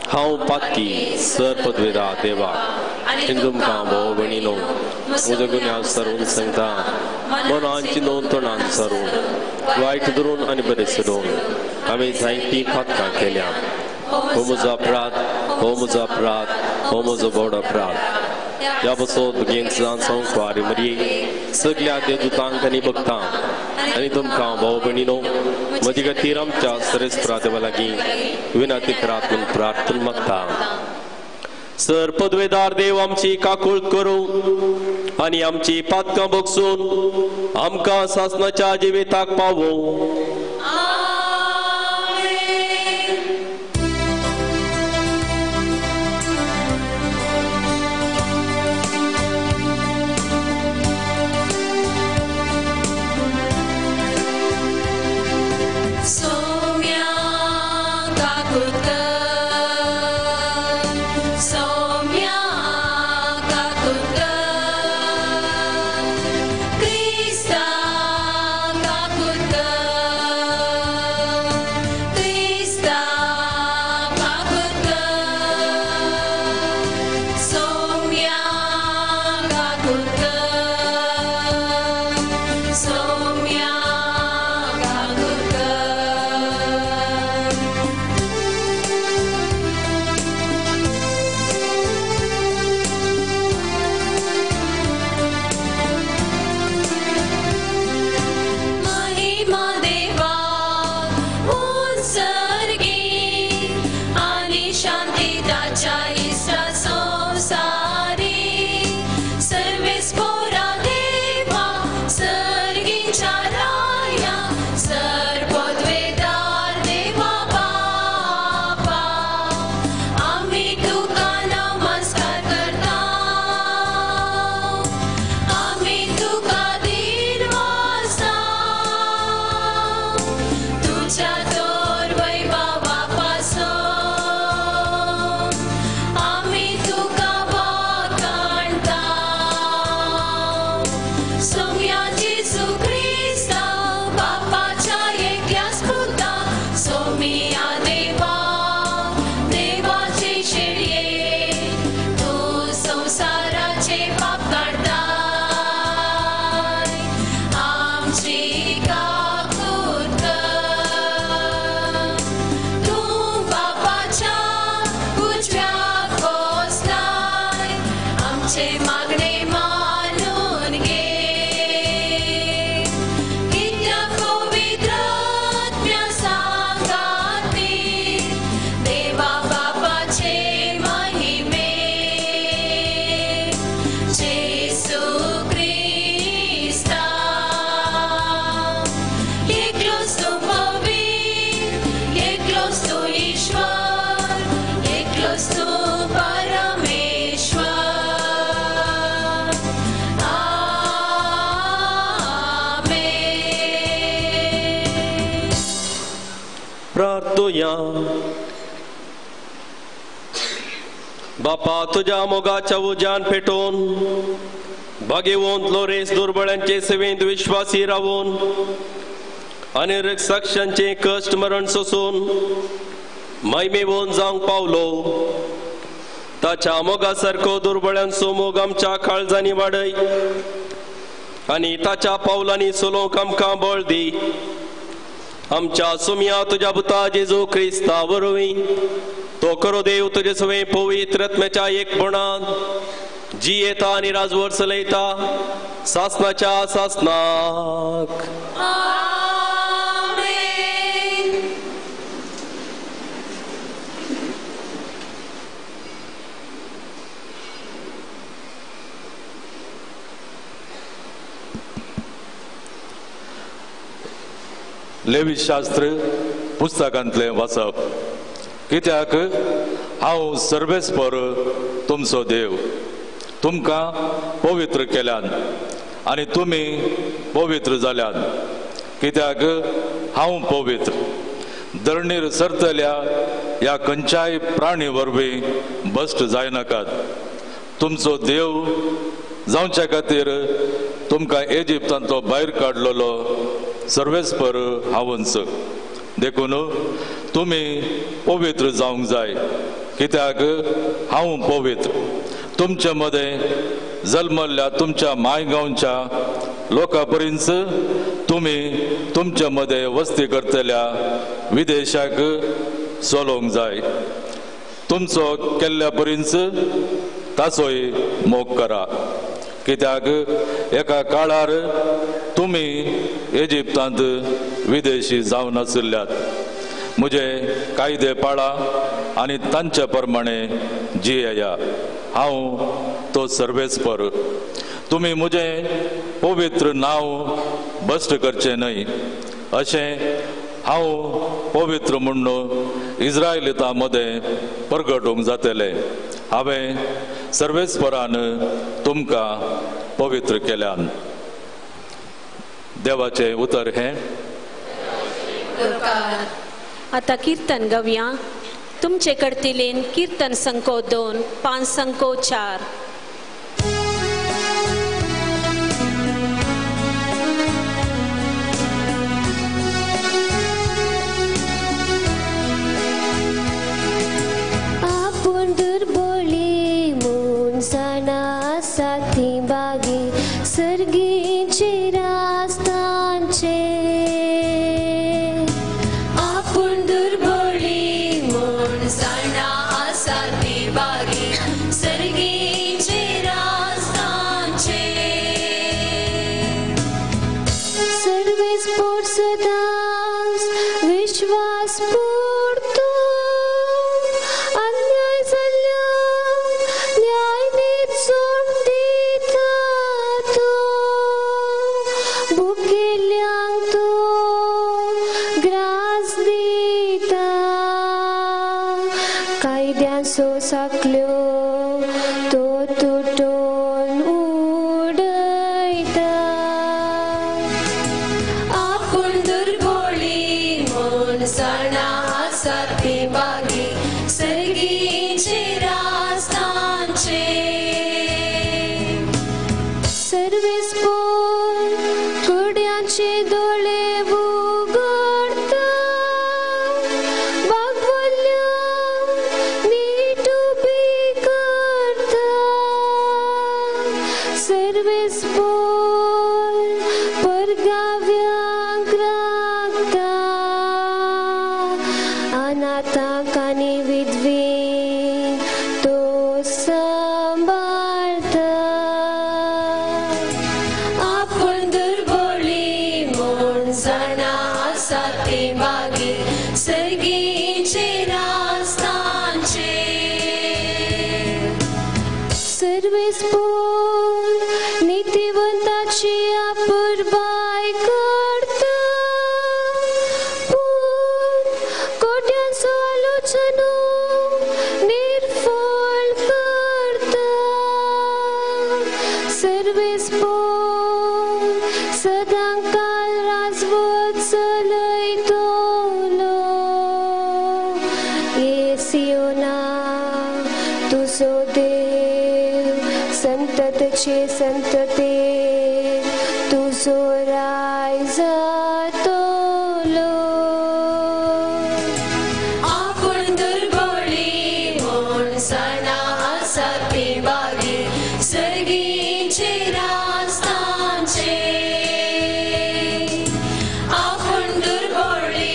हांव पातकी सर पदवेदा देवा, तुमकां भोव भयणीनो म्हजो गुन्यांव सरून सांगता, मनान चिंतून तोंडान सरून वायट धरून आनी बरें सोडून आमी जायतीं पातकां केल्या. हो म्हजो अपराध, हो म्हजो अपराध, हो म्हजो व्हड अपराध. ह्या बसोत भुरगेन संवसार मरये सगल्या देवदूतांक आनी भक्तांक आनी तुमकां भाव भयणीनो म्हजे खातीर आमच्या सरेस्परा देवा लागीं विनंती करात म्हूण प्रार्थना मागता. सर पदवेदार देव आमची काकूळ करूं आनी आमची पातकां बगसून आमकां सासणाच्या जिविताक पावोवं. बापा तुज्या मोगाच्या उज्यान पेटोवन भाग्यवंत लोरेस दुर्बळ्यांचे सेवेंत विश्वासी रावून आनी साक्षांचे कश्ट मरण सोसून महिमेवन जावंक पावलो. ताच्या मोगा सारको दुर्बळ्यांचो मोग आमच्या काळजांनी वाडय आनी ताच्या पावलांनी चलोवंक आमकां बळ दी. आमच्या सुमया तुज्या पुता जेजू क्रिस्ता वरवीं तो खरो देव तुजे सवें पवित्र आत्म्याच्या एकपणान जियेता आनी राजवट चलयता सासनाच्या सासनाक. लेवीशास्त्र पुस्तकांतलें वाचप. कित्याक हांव सर्वेस्पर तुमचो देव तुमकां पवित्र केल्यान आनी तुमी पवित्र जाल्यान. कित्याक हांव पवित्र. धरणीर सरतल्या ह्या खंयच्याय प्राणी वरवीं भश्ट जायनाकात. तुमचो देव जावच्या खातीर तुमकां इजिप्तांतलो भायर काडलेलो सर्वेस्पर हांवच. देखून तुमी पवित्र जावंक जाय कित्याक हांव पवित्र. तुमचे मदें जल्मल्ल्या तुमच्या माय गांवच्या लोकां परींच तुमी तुमचे मदें वस्ती करतल्या विदेशाक चलोवंक जाय. तुमचो केल्ल्या परींच ताचोय मोग करा. कित्याक एका काळार तुमी इजिप्तांत विदेशी जावन आशिल्ल्यात. म्हजे कायदे पाळा आनी तांचे प्रमाणे जियेया. हांव तो सर्वेस्पर. तुमी म्हजें पवित्र नांव भश्ट करचें न्हय. अशें हांव पवित्र म्हूण इस्रायलितां मदें परगटूंक जातलें. हांवें सर्वेस्परान तुमकां पवित्र केल्यान. देवाचें उतर हें. आतां कीर्तन गावया. तुमचे कडतीलेन कीर्तन संको 2 5 संको 4. आपूण दुर्बोळी म्हूण जाणा आसा ती बागी सर्गीचे रास्तांचे. आपूण दुर्बोळी म्हूण जाणा आसा ती बागी सर्गीचे रास्तांचे. सर्वेस्पर सदांच विश्वास पुरतो अन्याय जाल्ल्यांक न्याय निचोवन दिता तो. भुकेल्ल्यांक तो ग्रास दिता. कायद्यांचो साकल्यो तो तुटोवन उडयता. आपूण दुर्बोळी म्हूण जाणा आसा ती बागी सर्गीचे रास्तांचे. सर्वेस्पर कुड्यांचे दोळे उगडता बागवल्ल्यांक नीट उबी करता. सर्वेस्पर परगाव्यांक राखता अनाथांक आनी विधवींक तो सांबाळता. आपूण दुर्बोळी म्हूण जाणा आसा ती बागी सर्गीचे रास्तांचे. सर्वेस्पर नीतिवंताची अपुरबाय करता पूण कोट्यांचो आलोचनो निर्फळ करता. सर्वेस्पर सदांकाल राजवट चलयतलो. ये सियोना तुजो देव संततचे संतते तुजो राय जातलो. आपूण दुर्बोळी म्हूण जाणा आसा ती बागी सर्गीचे रास्तांचे. आपूण दुर्बोळी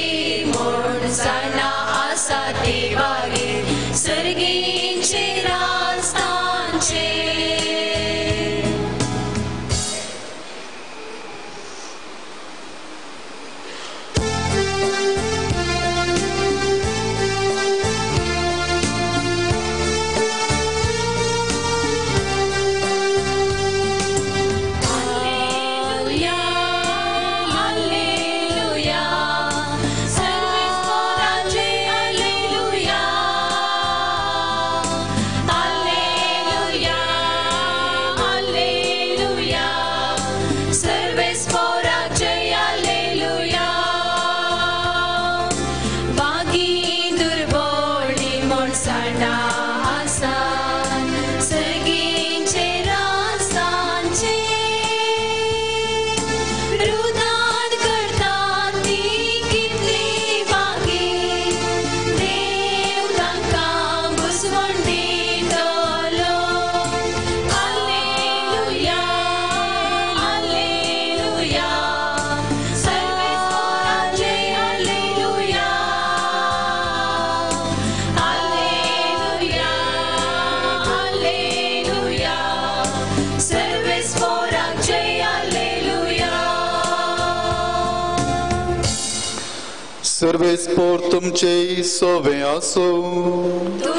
सर्वेस्पोर तुमचे सोवे आसो,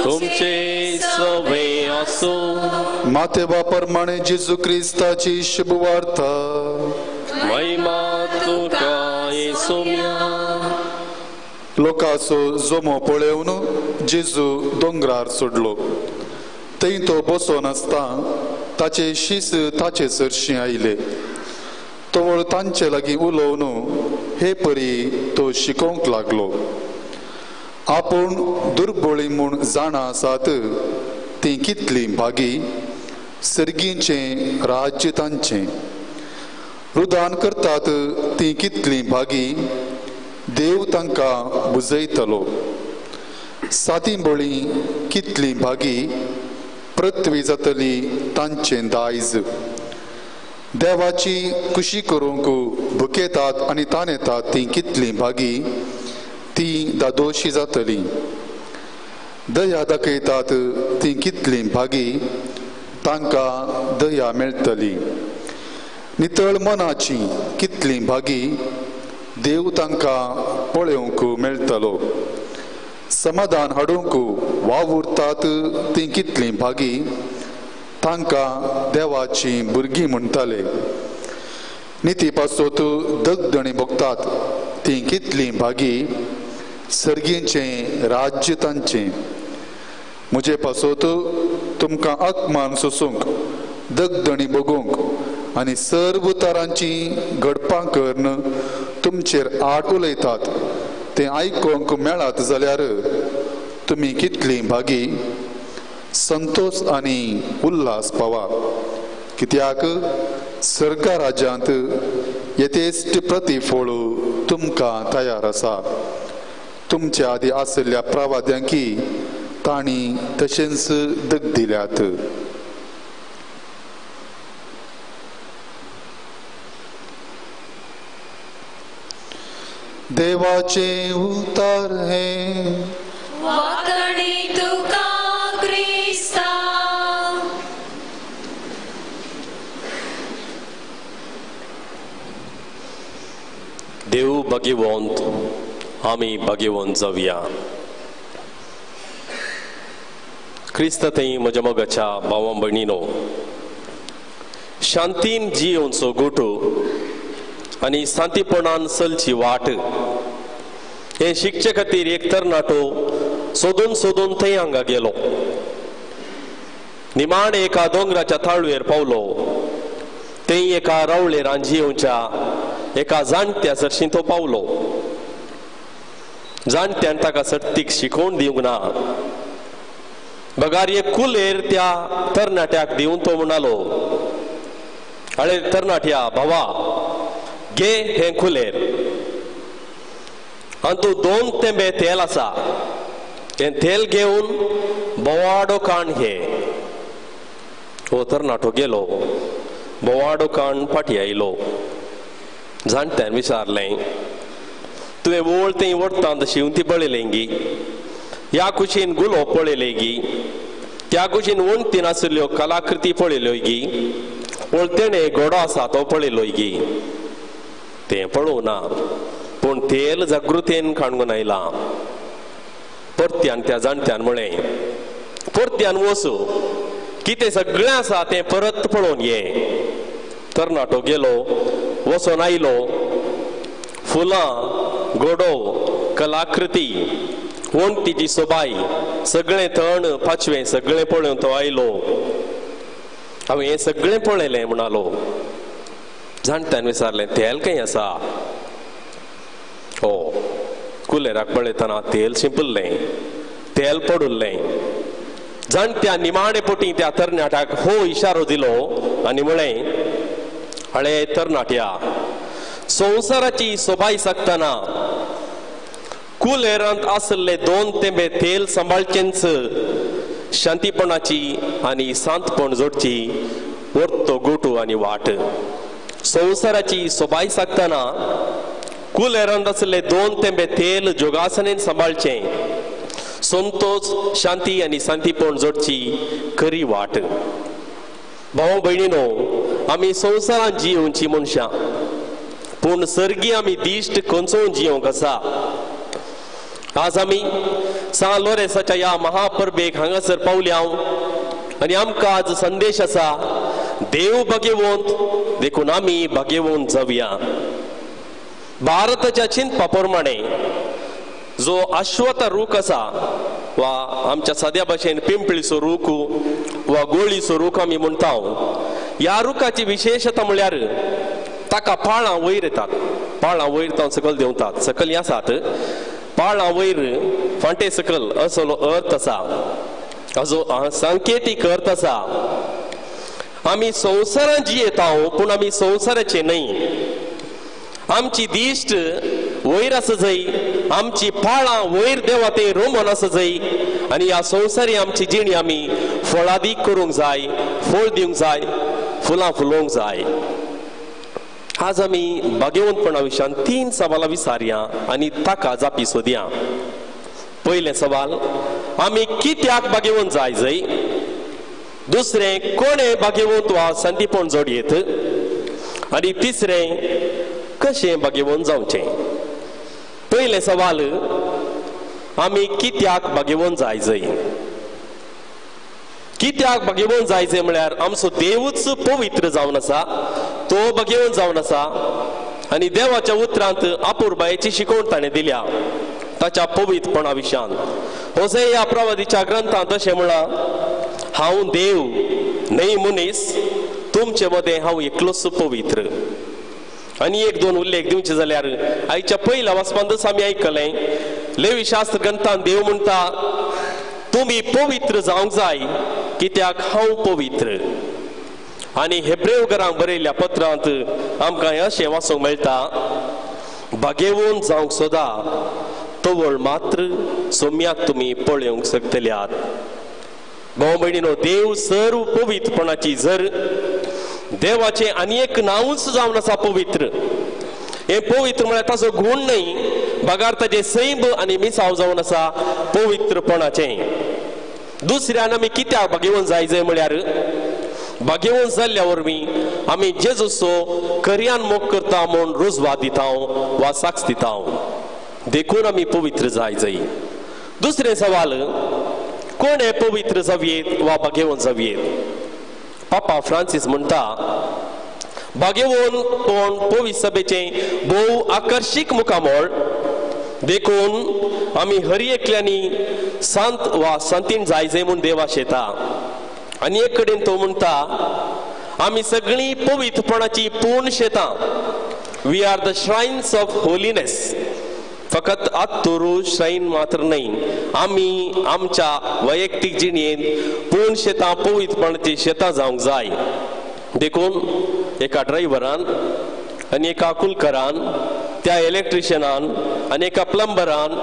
तुमचे सोवे आसो. मातेवा प्रमाणे जेजू क्रिस्ताची शुभवार्ता. महिमा तुका येसुम्या. लोकांचो जमो पळोवन जेजू दोंगरार सोडलो. थंय तो बसोन आसता ताचे शीस ताचे सरशीं आयले. तवळ तांचे लागीं उलोवन हे परी तो शिकोवंक लागलो. आपूण दुर्बळी म्हूण जाणा आसात तीं कितलीं भागी, सर्गीचें राज्य तांचें. रुदान करतात तीं कितलीं भागी, देव तांकां बुजयतलो. साती बळी कितलीं भागी, पृथ्वी जातली तांचें दायज. देवाची खुशी करूंक भुकेतात आनी तानेतात तीं कितलीं भागी, तीं दादोशी जातलीं. दया दाखयतात तीं कितलीं भागी, तांकां दया मेळटली. नितळ मनाची कितलीं भागी, देव तांकां पळोवंक मेळटलो. समाधान हाडूंक वावुरतात तीं कितलीं भागी, तांकां देवाची भुरगीं म्हणटाले. निती पासत दगदणी भोगतात तीं कितलीं भागी, सर्गीचें राज्य तांचें. म्हजे पासत तुमकां अपमान सोसूंक, दगदणी भोगूंक आनी सर्व तरांची घडपां करून तुमचेर आड उलयतात तें आयकूंक मेळत जाल्यार तुमी कितलीं भागी. संतोष आनी उल्हास पावा, कित्याक सर्गा राज्यांत यथेश्ट प्रतिफळ तुमकां तयार आसा. तुमच्या आदी आशिल्ल्या प्रवाद्यांकी तांणी तशेंच दग दिल्यात. देवाचे उतार हे वाकणी तुका क्रिस्ता. देव भाग्यवंत, आमी भाग्यवंत जावया. क्रिस्त थंय म्हज्या मोगाच्या भावा भयणीनो, शांतीन जियोवचो गोटो आनी शांतीपणान चलची वाट हें शिकचे खातीर एक तरणाटो सोदून सोदून थंय हांगा गेलो. निमाण एका दोंगराच्या ताळवेर पावलो. थंय एका रावळेरान जियोवच्या एका जाणट्या सरशीं तो पावलो. जाणट्यान ताका सट्टीक शिकोवन दिवंक ना, बगार एक कुलेर त्या तरणाट्याक दिवन तो म्हणालो, अळे तरणाट्या भावा, घे हें कुलेर, आनी तूं 2 थेंबे तेल आसा, हें तेल घेवन बोवाडो काण घे. हो तरणाटो गेलो, बोवाडो काण फाटी आयलो. जाणट्यान विचारलें, तुवें वळ थंय वडटांत शिंवती पळयलें गी, ह्या कुशीन गुलो पळयलें गी, त्या कुशीन वणटीन आशिल्ल्यो कलाकृती पळयल्यो गी, वळतेणे घोडो आसा तो पळयलो गी, तें पळोवं ना, पूण तेल जागृतेन काणून आयलां. परत्यान त्या जाणट्यान म्हळें, परत्यान वचू, कितें सगळें आसा तें परत पळोवन ये. तरणाटो गेलो, वचोन आयलो. फुलां, घोडो, कलाकृती, वणटीची सोबाय, सगळें तण पाचवें सगळें पळोवन तो आयलो. हांवें हें सगळें पळयलें म्हणालो. जाणट्यान विचारलें, तेल खंय आसा? हो, कुलेराक पळयतना तेल शिंपल्लें, तेल पडुल्लें. जाणट्या निमाणे पोटी त्या तरणाट्याक हो इशारो दिलो आनी म्हळें, हळे तरणाट्या, संवसाराची सोबाय सागतना कुलेरांत आशिल्ले 2 थेंबे तेल सांबाळचेंच शांतीपणाची आनी शांतपण जोडची वर्तो गोटू आनी वाट. संवसाराची सोबाय सागतना कुलेरांत आशिल्ले 2 थेंबे तेल जोगासनेन सांबाळचें, संतोष, शांती आनी शांतीपण जोडची खरी वाट. भाव भयणीनो, आमी संवसारांत जियोवची मनशां, पूण सर्गी आमी दिश्ट खंचोवन जियोवंक आसा. आज आमी सांत लोरेंसाच्या ह्या महापरबेक हांगासर पावल्या आनी आमकां आज संदेश आसा, देव भाग्यवंत, देखून आमी भाग्यवंत जावया. भारताच्या चिंतपा प्रमाणे जो अश्वत्थ रूख आसा वा आमच्या साद्या भाशेन पिंपळीचो रूख वा गोळीचो रूख आमी म्हणटा, ह्या रुखाची विशेशता म्हळ्यार ताका पाळां वयर येतात. पाळां वयर तावन सकयल देंवतात, सकयल हीं आसात, पाळां वयर फांटे सकयल असो अर्थ आसा, असो सांकेतीक अर्थ आसा. आमी संवसारांत जियेता पूण आमी संवसाराचे न्हय. आमची दिश्ट वयर आसा जाय, आमची पाळां वयर देवा ते रोमन आसा जाय आनी ह्या संवसारी आमची जिणी आमी फळादीक करूंक जाय, फळ दिवंक जाय, फुलां फुलोवंक जाय. आज आमी भाग्यवंतपणा विशयान 3 सवालां विचारया आनी ताका जापी सोदया. पयलें सवाल, आमी कित्याक भाग्यवंत जाय जाय? दुसरें, कोणें भाग्यवंत वा शांतीपण जोडयेत? आनी तिसरें, कशें भाग्यवंत जावचें? पयलें सवाल, आमी कित्याक भाग्यवंत जाय जाय? कित्याक भाग्यवंत जाय जाय म्हळ्यार आमचो देवूच पवित्र जावन आसा, तो भाग्यवंत जावन आसा आनी देवाच्या उतरांत अपुरबायेची शिकवण ताणें दिल्या ताच्या पवित्रपणा विशयान. होसे ह्या प्रवादीच्या ग्रंथांत अशें म्हळां, हांव देव न्हय मनीस, तुमचे मदें हांव एकलोच पवित्र. आनी 1-2 उल्लेख दिवचे जाल्यार आयच्या पयल्या वाचपांतच आमी आयकलें, लेवी शास्त्र ग्रंथांत देव म्हणटा, तुमी पवित्र जावंक जाय कित्याक हांव पवित्र. आनी हेब्रेव घरांक बरयल्ल्या पत्रांत आमकां अशें वाचूंक मेळटा, भाग्यवंत जावंक सोदा तवळ मात्र सोम्याक तुमी पळोवंक शकतल्यात. भाव भयणीनो, देव सर्व पवित्रपणाची जर देवाचें आनी एक नांवूच जावन आसा पवित्र. हें पवित्र म्हळ्यार ताचो गूण न्हय, बगार ताचें सैम आनी मिसाव जावन आसा पवित्रपणाचें. दुसऱ्यान आमी कित्याक भाग्यवंत जाय जाय म्हळ्यार भाग्यवंत जाल्ल्या वरवीं आमी जेजूचो खऱ्यान मोग करता म्हूण रुजवात दिता वा साक्ष दिता, देखून आमी पवित्र जाय जाय. दुसरें सवाल, कोणें पवित्र जावयेत वा भाग्यवंत जावयेत? पापा फ्रांसीस म्हणटा, भाग्यवंत कोण पवित्र सभेचें भोव आकर्शीक मुखामळ, देखून आमी हर एकल्यांनी शांत वा शांतीन जाय जाय म्हूण देवा शेता. आनी एक कडेन तो म्हणटा, आमी सगळीं पवित्रपणाची पूर्ण शेतां, we are the shrines of holiness. फकत आत्तोरू श्रायन मात्र न्हय, आमी आमच्या वैयक्तीक जिणेंत पूर्ण शेतां पवित्रपणाची शेतां जावंक जाय. देखून एका ड्रायव्हरान आनी एका कुलकरान, त्या इलेक्ट्रिशियनान आनी एका प्लंबरान,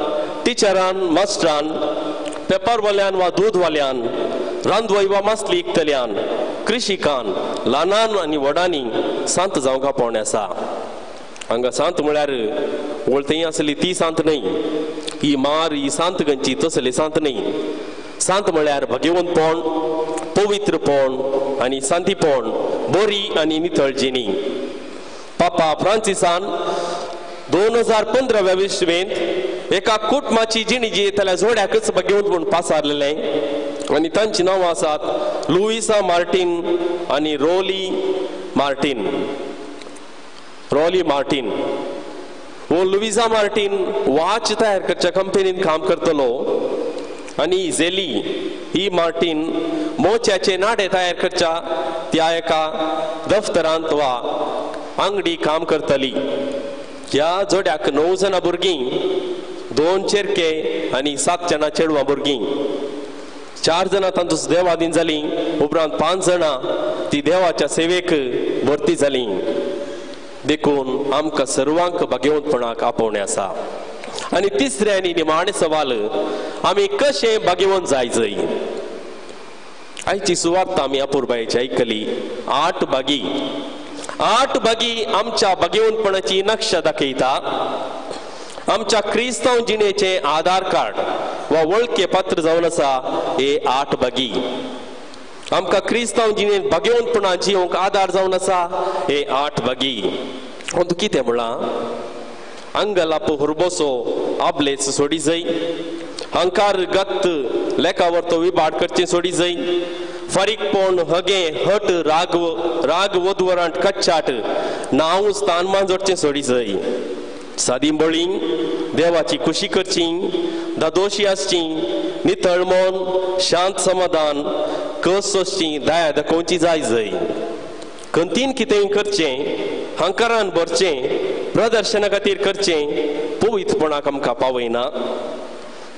टिचरान, मास्टरान, पेपरवाल्यान वा दूदवाल्यान, रांदवय वा मासली इकतल्यान, कृषिकान, ल्हानान आनी व्हडांनी सांत जावंक आपोवणें आसा. हांगा सांत म्हळ्यार वळतय आसली ती सांत न्हय, ही मार ही सांत गंची तसली सांत न्हय. सांत म्हळ्यार भगेवंतपण, पवित्रपण आनी शांतीपण, बरी आनी नितळ जिणी. पापा फ्रांसिसान 2015व्या विश्वेंत एका कुटुंबाची जिणी जियेतल्या जोड्याकच भगेवंत म्हूण पासारलेलें आनी तांची नांवां आसात लुईसा मार्टीन आनी रोली मार्टीन. रोली मार्टीन वो लुईसा मार्टीन वाच तयार करच्या कंपनीन काम करतलो आनी झेली ही मार्टीन मोच्याचे नाडे तयार करच्या त्या एका दफ्तरांत वा आंगडी काम करतली. ह्या जोड्याक 9 जाणां भुरगीं, 2 चेरके आनी 7 जाणां चेडवां भुरगीं. 4 जाणां तांतूं देवादीन जालीं, उपरांत 5 जाणां ती देवाच्या सेवेक भरती जालीं. देखून आमकां सर्वांक भाग्यवंतपणाक आपोवणें आसा. आनी तिसरें आनी निमाणें सवाल, आमी कशें भाग्यवंत जाय जय? आयची सुवार्ता आमी अपुरबायेची आयकली. 8 भागी, 8 भागी आमच्या भाग्यवंतपणाची नक्षा दाखयता. आमच्या क्रिस्तांव जिणेचें आधार कार्ड वा वळखे पात्र जावन आसा हे 8 भागी. आमकां क्रिस्तांव जिणेंत भाग्यवंतपणा जिवंक आदार जावन आसा हे 8 भागी. अंदू कितें म्हळां? अंगलाप हुरबोसो आबलेच सोडी जय, हंकार गत्त लेखावर तो विबाड करचें सोडी जय, फारीकपण हगें हट राग राग वधवरांट कच्चाट नांव स्थानमान जोडचें सोडी जय, सादी बळी देवाची खुशी करची, दादोशी आसची, नितळ मन शांत समाधान कस सोसची, दया दाखोवची जाय जय, कंतीन कितेंय करचें, हंकारान भरचें, प्रदर्शना खातीर करचें, पवित्रपणाक आमकां पावयना,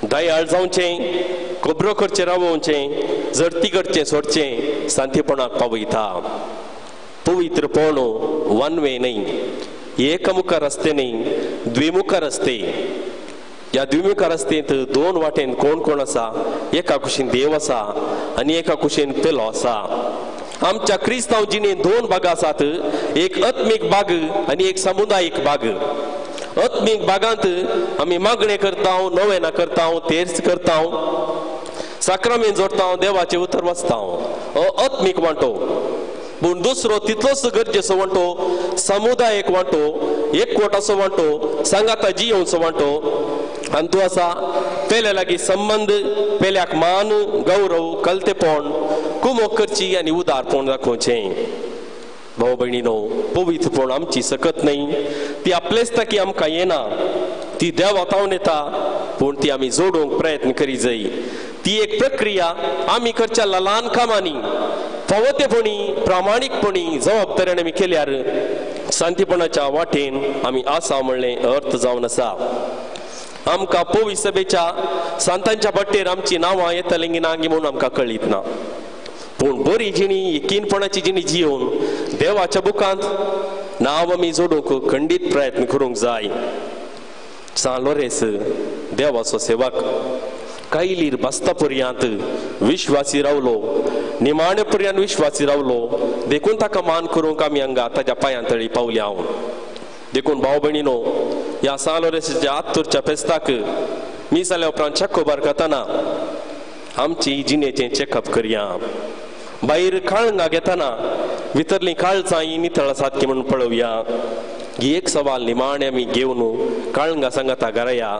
दयाळ जावचें, खबरो करचें रावोवचें, जडती करचें सोडचें, शांतीपणाक पावयता. पवित्रपण वन वे न्हय, एकमुखा रस्ते न्हय, द्विमुखा रस्ते. ह्या द्विमुखा रस्तेंत 2 वाटेन कोण कोण आसा? एका कुशीन देव आसा आनी एका कुशीन पेलो आसा. आमच्या क्रिस्तांव जिणेंत 2 भाग आसात, एक आत्मीक भाग आनी एक समुदायीक भाग. आत्मीक भागांत आमी मागणें करता, नोवेना करता, तेर्स करता, साक्रामेंत जोडटा, देवाचें उतर वाचता, हो आत्मीक वांटो. पूण दुसरो तितलोच गरजेचो वांटो समुदायीक वांटो, एकवटाचो वांटो, सांगाता जियोवचो वांटो. आनी तूं आसा पेल्या लागीं संबंद, पेल्याक मान गौरव कलतेपण, कुमोक करची आनी उदारपण दाखोवचें. भाव भयणीनो, पवित्रपण आमची सकत न्हय, ती आपलेच ताकी आमकां येना, ती देवा तावन येता, पूण ती आमी जोडूंक प्रयत्न करी जाय. ती एक प्रक्रिया आमी करच्या ल्हान कामांनी फावोतेपणी, प्रामाणीकपणी, जबाबदारीन आमी केल्यार शांतीपणाच्या वाटेन आमी आसा म्हणलें अर्थ जावन आसा. आमकां पवी सभेच्या सांतांच्या बट्टेर आमची नांवां येतलीं ना म्हणून आमकां कळीत ना, पूण बरी जिणी, यकीनपणाची जिणी जियोवन देवाच्या बुकांत नांव आमी जोडूंक खंडीत प्रयत्न करूंक जाय. सांत लोरेंस देवाचो सेवक कायलीर बसता पर्यंत विश्वासी रावलो, निमाणे पर्यंत विश्वासी रावलो, देखून ताका मान करूंक आमी हांगा ताज्या पांयां तळी पावल्या हांव. देखून भाव भयणीनो, ह्या सांत लोरेंसाच्या आत्तूरच्या फेस्ताक मीस जाल्या उपरांत चेकोबार करतना आमची जिणेचें चॅकअप करया. भायर काळंगा घेतना भितरलीं काळजां ही नितळ आसात की म्हणून पळोवया. ही एक सवाल निमाणें आमी घेवन काळंगा सांगाता घराया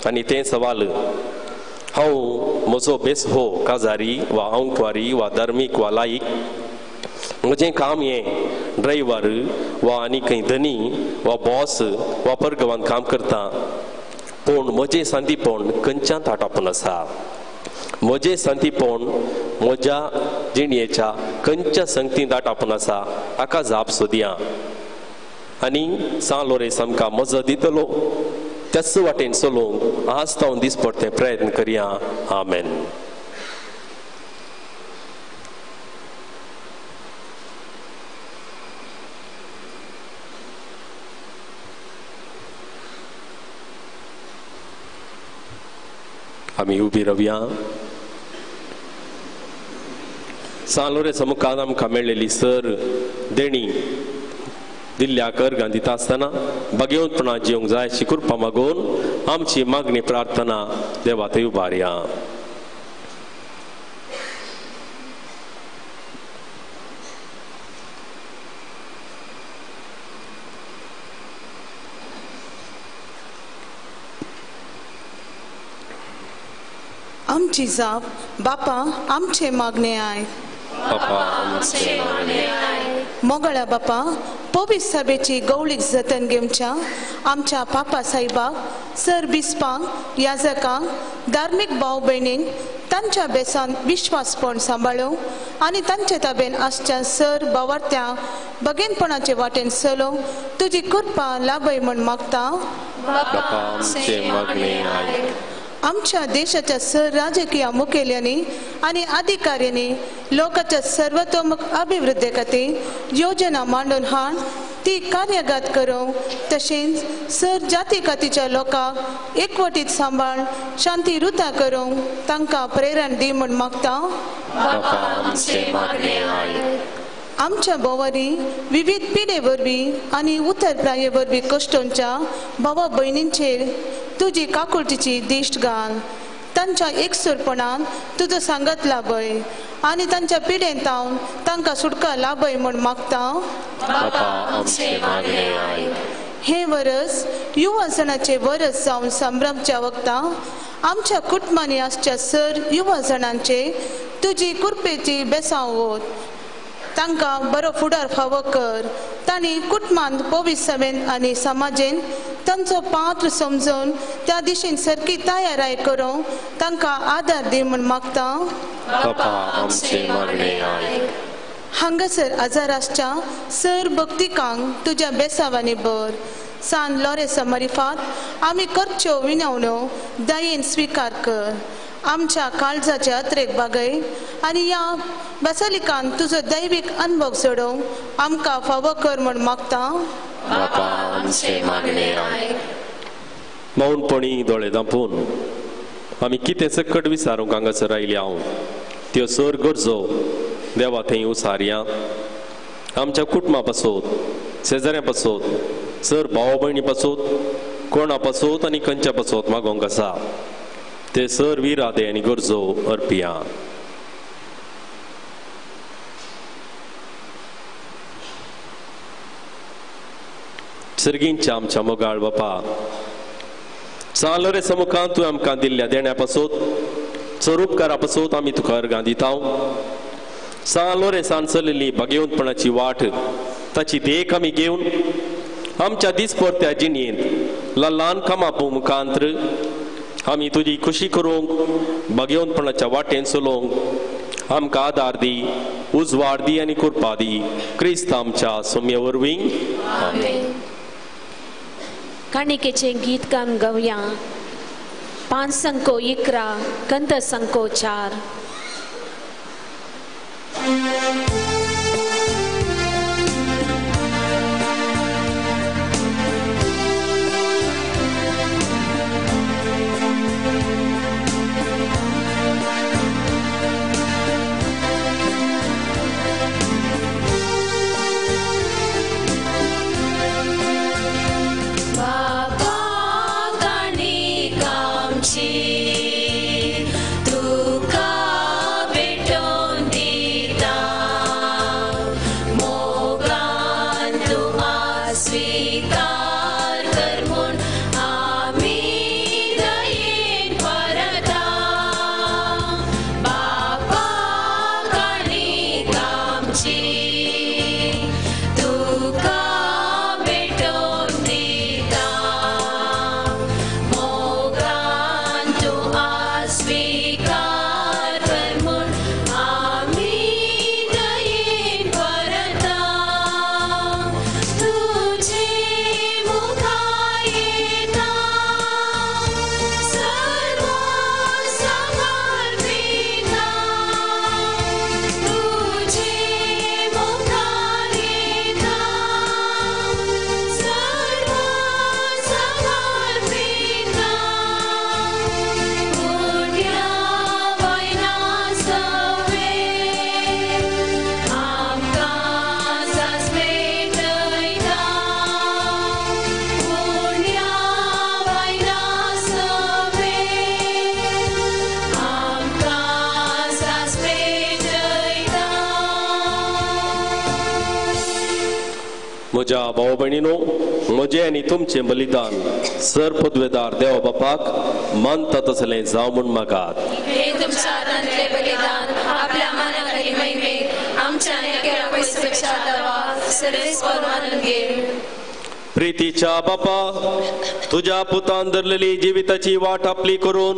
आनी तें सवाल, हांव म्हजो बेस हो काजारी वा आंकवारी वा धार्मीक वा लायक, म्हजें काम हें ड्रायव्हर वा आनी खंय धनी वा बॉस वा परगवान काम करता, पूण म्हजें शांतीपण खंयच्यान आटापून आसा? म्हजें शांतीपण म्हज्या जिणयेच्या खंयच्या संगतींत आटापून आसा? हाका जाप सोदया आनी सांत लोरेंस आमकां मजत दितलो. त्याच वाटेन चलोवंक आज तावन दिसपडटे प्रयत्न करया. आमेन. आमी उबी रावया. सांत लोरेंसा मुखार आमकां मेळ्ळेली सर देणी दिल्ल्या अर्गां दिता आसतना भाग्यवंतपणा जिवंक जाय अशी कृपा मागून आमची मागणी प्रार्थना देवा थंय उबारया. आमची जाप बापा आमचे मागणे आयक. मोगळ्या बापा, पवित्र सभेची गवळीक जतन घेवच्या आमच्या पापा साहेबाक, सर बिस्पांक, याजकांक, धार्मीक भाव भयणींक तांच्या बेसान विश्वासपण सांबाळूंक आनी तांचे ताबेन आसच्या सर बावार्थ्या बगेनपणाचे वाटेन चलोवंक तुजी कृपा लाभय म्हूण मागता. आमच्या देशाच्या सर राजकीय मुखेल्यांनी आनी अधिकाऱ्यांनी लोकांच्या सर्वतोमुख अभिवृद्धी खातीर योजना मांडून हाड ती कार्यगत करूंक, तशेंच सर जाती कातीच्या लोकांक एकवटीत सांबाळ शांती रुता करूंक तांकां प्रेरण दी म्हूण मागता. आमच्या भोंवरी विविध पिडे वरवीं आनी उतर प्राये वरवीं कश्टोंच्या भावा भयणींचेर तुजी काकुळटीची दिश्ट घाल. तांच्या एकसुरपणान तुजो सांगात लाभय आनी तांच्या पिडेन तावन तांकां सुटका लाभय म्हूण मागता. हें वरस युवा जणाचें वरस जावन संभ्रमच्या वखदां आमच्या कुटुंबांनी आसच्या सर युवा जणांचे तुजी कृपेची बेसांव वत. तांकां बरो फुडार फावो कर. तांणी कुटुंबांत पवित्र सभेन आनी समाजेन तांचो पात्र समजून त्या दिशेन सारकी तयाराय करूंक तांकां आदार दी म्हूण मागता. हांगासर आजार आसच्या सर भक्तिकांक तुज्या बेसावांनी भर. सान लॉरेसा मरिफात आमी करच्यो विनवण्यो दयेन स्विकार कर. आमच्या काळजाचे अत्रेक बागय आनी ह्या बसलिकान तुजो दैवीक अनुभव चडोवंक आमकां फावो कर म्हूण मागता. मौनपणी दोळे धांपून आमी कितें सकट विचारूंक हांगासर आयली हांव त्यो सर गरजो देवा थंय उसारया. आमच्या कुटुंबा पासत, शेजाऱ्यां पासत, सर भाव भयणी पासत, कोणा पासत आनी खंयच्या पासत मागोवंक आसा ते सर विरादे आनी गरजो अर्पिया. सर्गींच्या आमच्या मोगाळ बापा, चाल रे समुखान तुवें आमकां दिल्ल्या देण्या पासत, स्वरूपकारा पासत आमी तुका अर्गां दिता. सान लोरेसान चलिल्ली भाग्यवंतपणाची वाट ताची देख आमी घेवन आमच्या दिसपरत्या जिणेंत ल्हान कामां मुखांत्र आमी तुजी खुशी करूंक भाग्यवंतपणाच्या वाटेन चलोवंक आमकां आदार दी, उजवाड दी आनी कृपा दी. क्रिस्त आमच्या सोम्या वरवीं. काणिकेचें गीत गावन गावया. 5 11 कंद 4. बाबा काणिक आमची तुका भेटोवन दिता, मोगान तूं स्विकार कर म्हूण आमी दयेन परता. बाबा काणिक आमची तुका भेटोवन दिता, मोगान तूं स्विकार कर म्हूण आमी दयेन परता. तुजे मुखार येता सर्व समर्पिता, तुजे म्हज्या भाव भयणीनो, म्हजें आनी तुमचें बलिदान सर पदवेदार देव बापाक मानता तसलें जावं म्हूण मागात. हे तुमच्या हातांतले बलिदान आपल्या मानाखाली महिमेक आमच्या आनी पैसपेक्षा देवा सर्वेस्पर मानून घे. प्रितीच्या बापा, तुज्या पुतान धरलेली जिविताची वाट आपली करून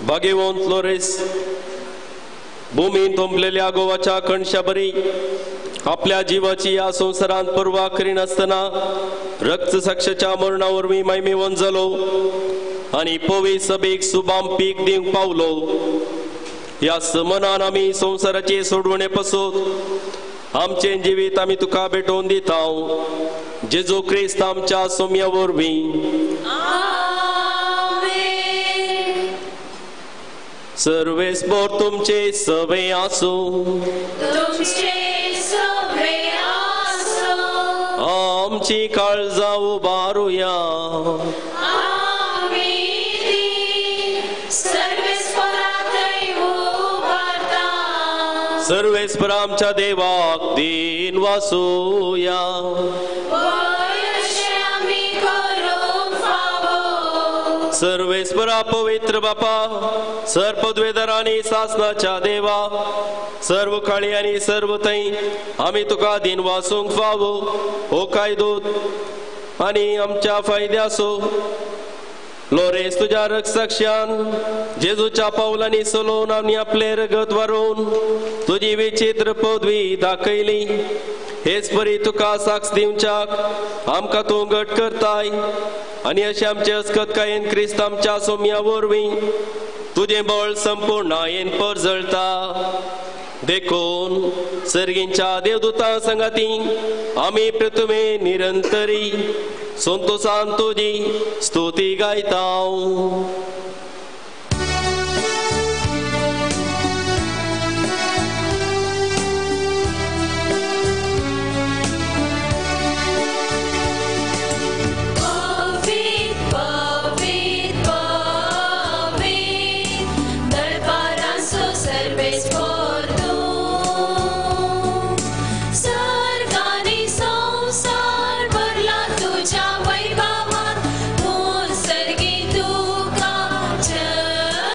भागेवंत लोरेस भुमीन तोंपलेल्या गोवाच्या कणशा बरी आपल्या जिवाची ह्या संवसारांत पर्वा करिनासतना रक्त साक्षाच्या मरणा वरवीं मायमेवंत जालो आनी पवी सभेक सुबाम पीक दिवंक पावलो. ह्या मनान आमी संवसाराचे सोडवणे पासून आमचें जिवीत आमी तुका भेटोवन दिता, जेजू क्रिस्त आमच्या सोम्या वरवीं. सर्वेस्पर तुमचे सवे आसूं. आमची काळजां उबारुया. सर्वेस्पर आमच्या देवाक दीन वासूया. सर्वेस्परा पवित्र बापा, सर पदवेदार आनी सासनाच्या देवा, सर्व काळी आनी सर्व थंय आमी तुका दीन वासूंक फावो हो कायदो आनी आमच्या फायद्यासो. लोरेस तुज्या रक्षान जेजूच्या पावलांनी चलोवन आनी आपले रगत वारोवन तुजी विचित्र पदवी दाखयली. हेच परी तुका साक्ष दिवच्याक आमकां तूं घट करताय आनी अशें आमचे अस्कतकायेन क्रिस्त आमच्या सोम्या वरवीं तुजें बळ संपूर्णायेन परजळता. देखून सर्गींच्या देवदूतां संगाती आमी पृथ्वे निरंतरी संतोषान तुजी स्तुती गायता.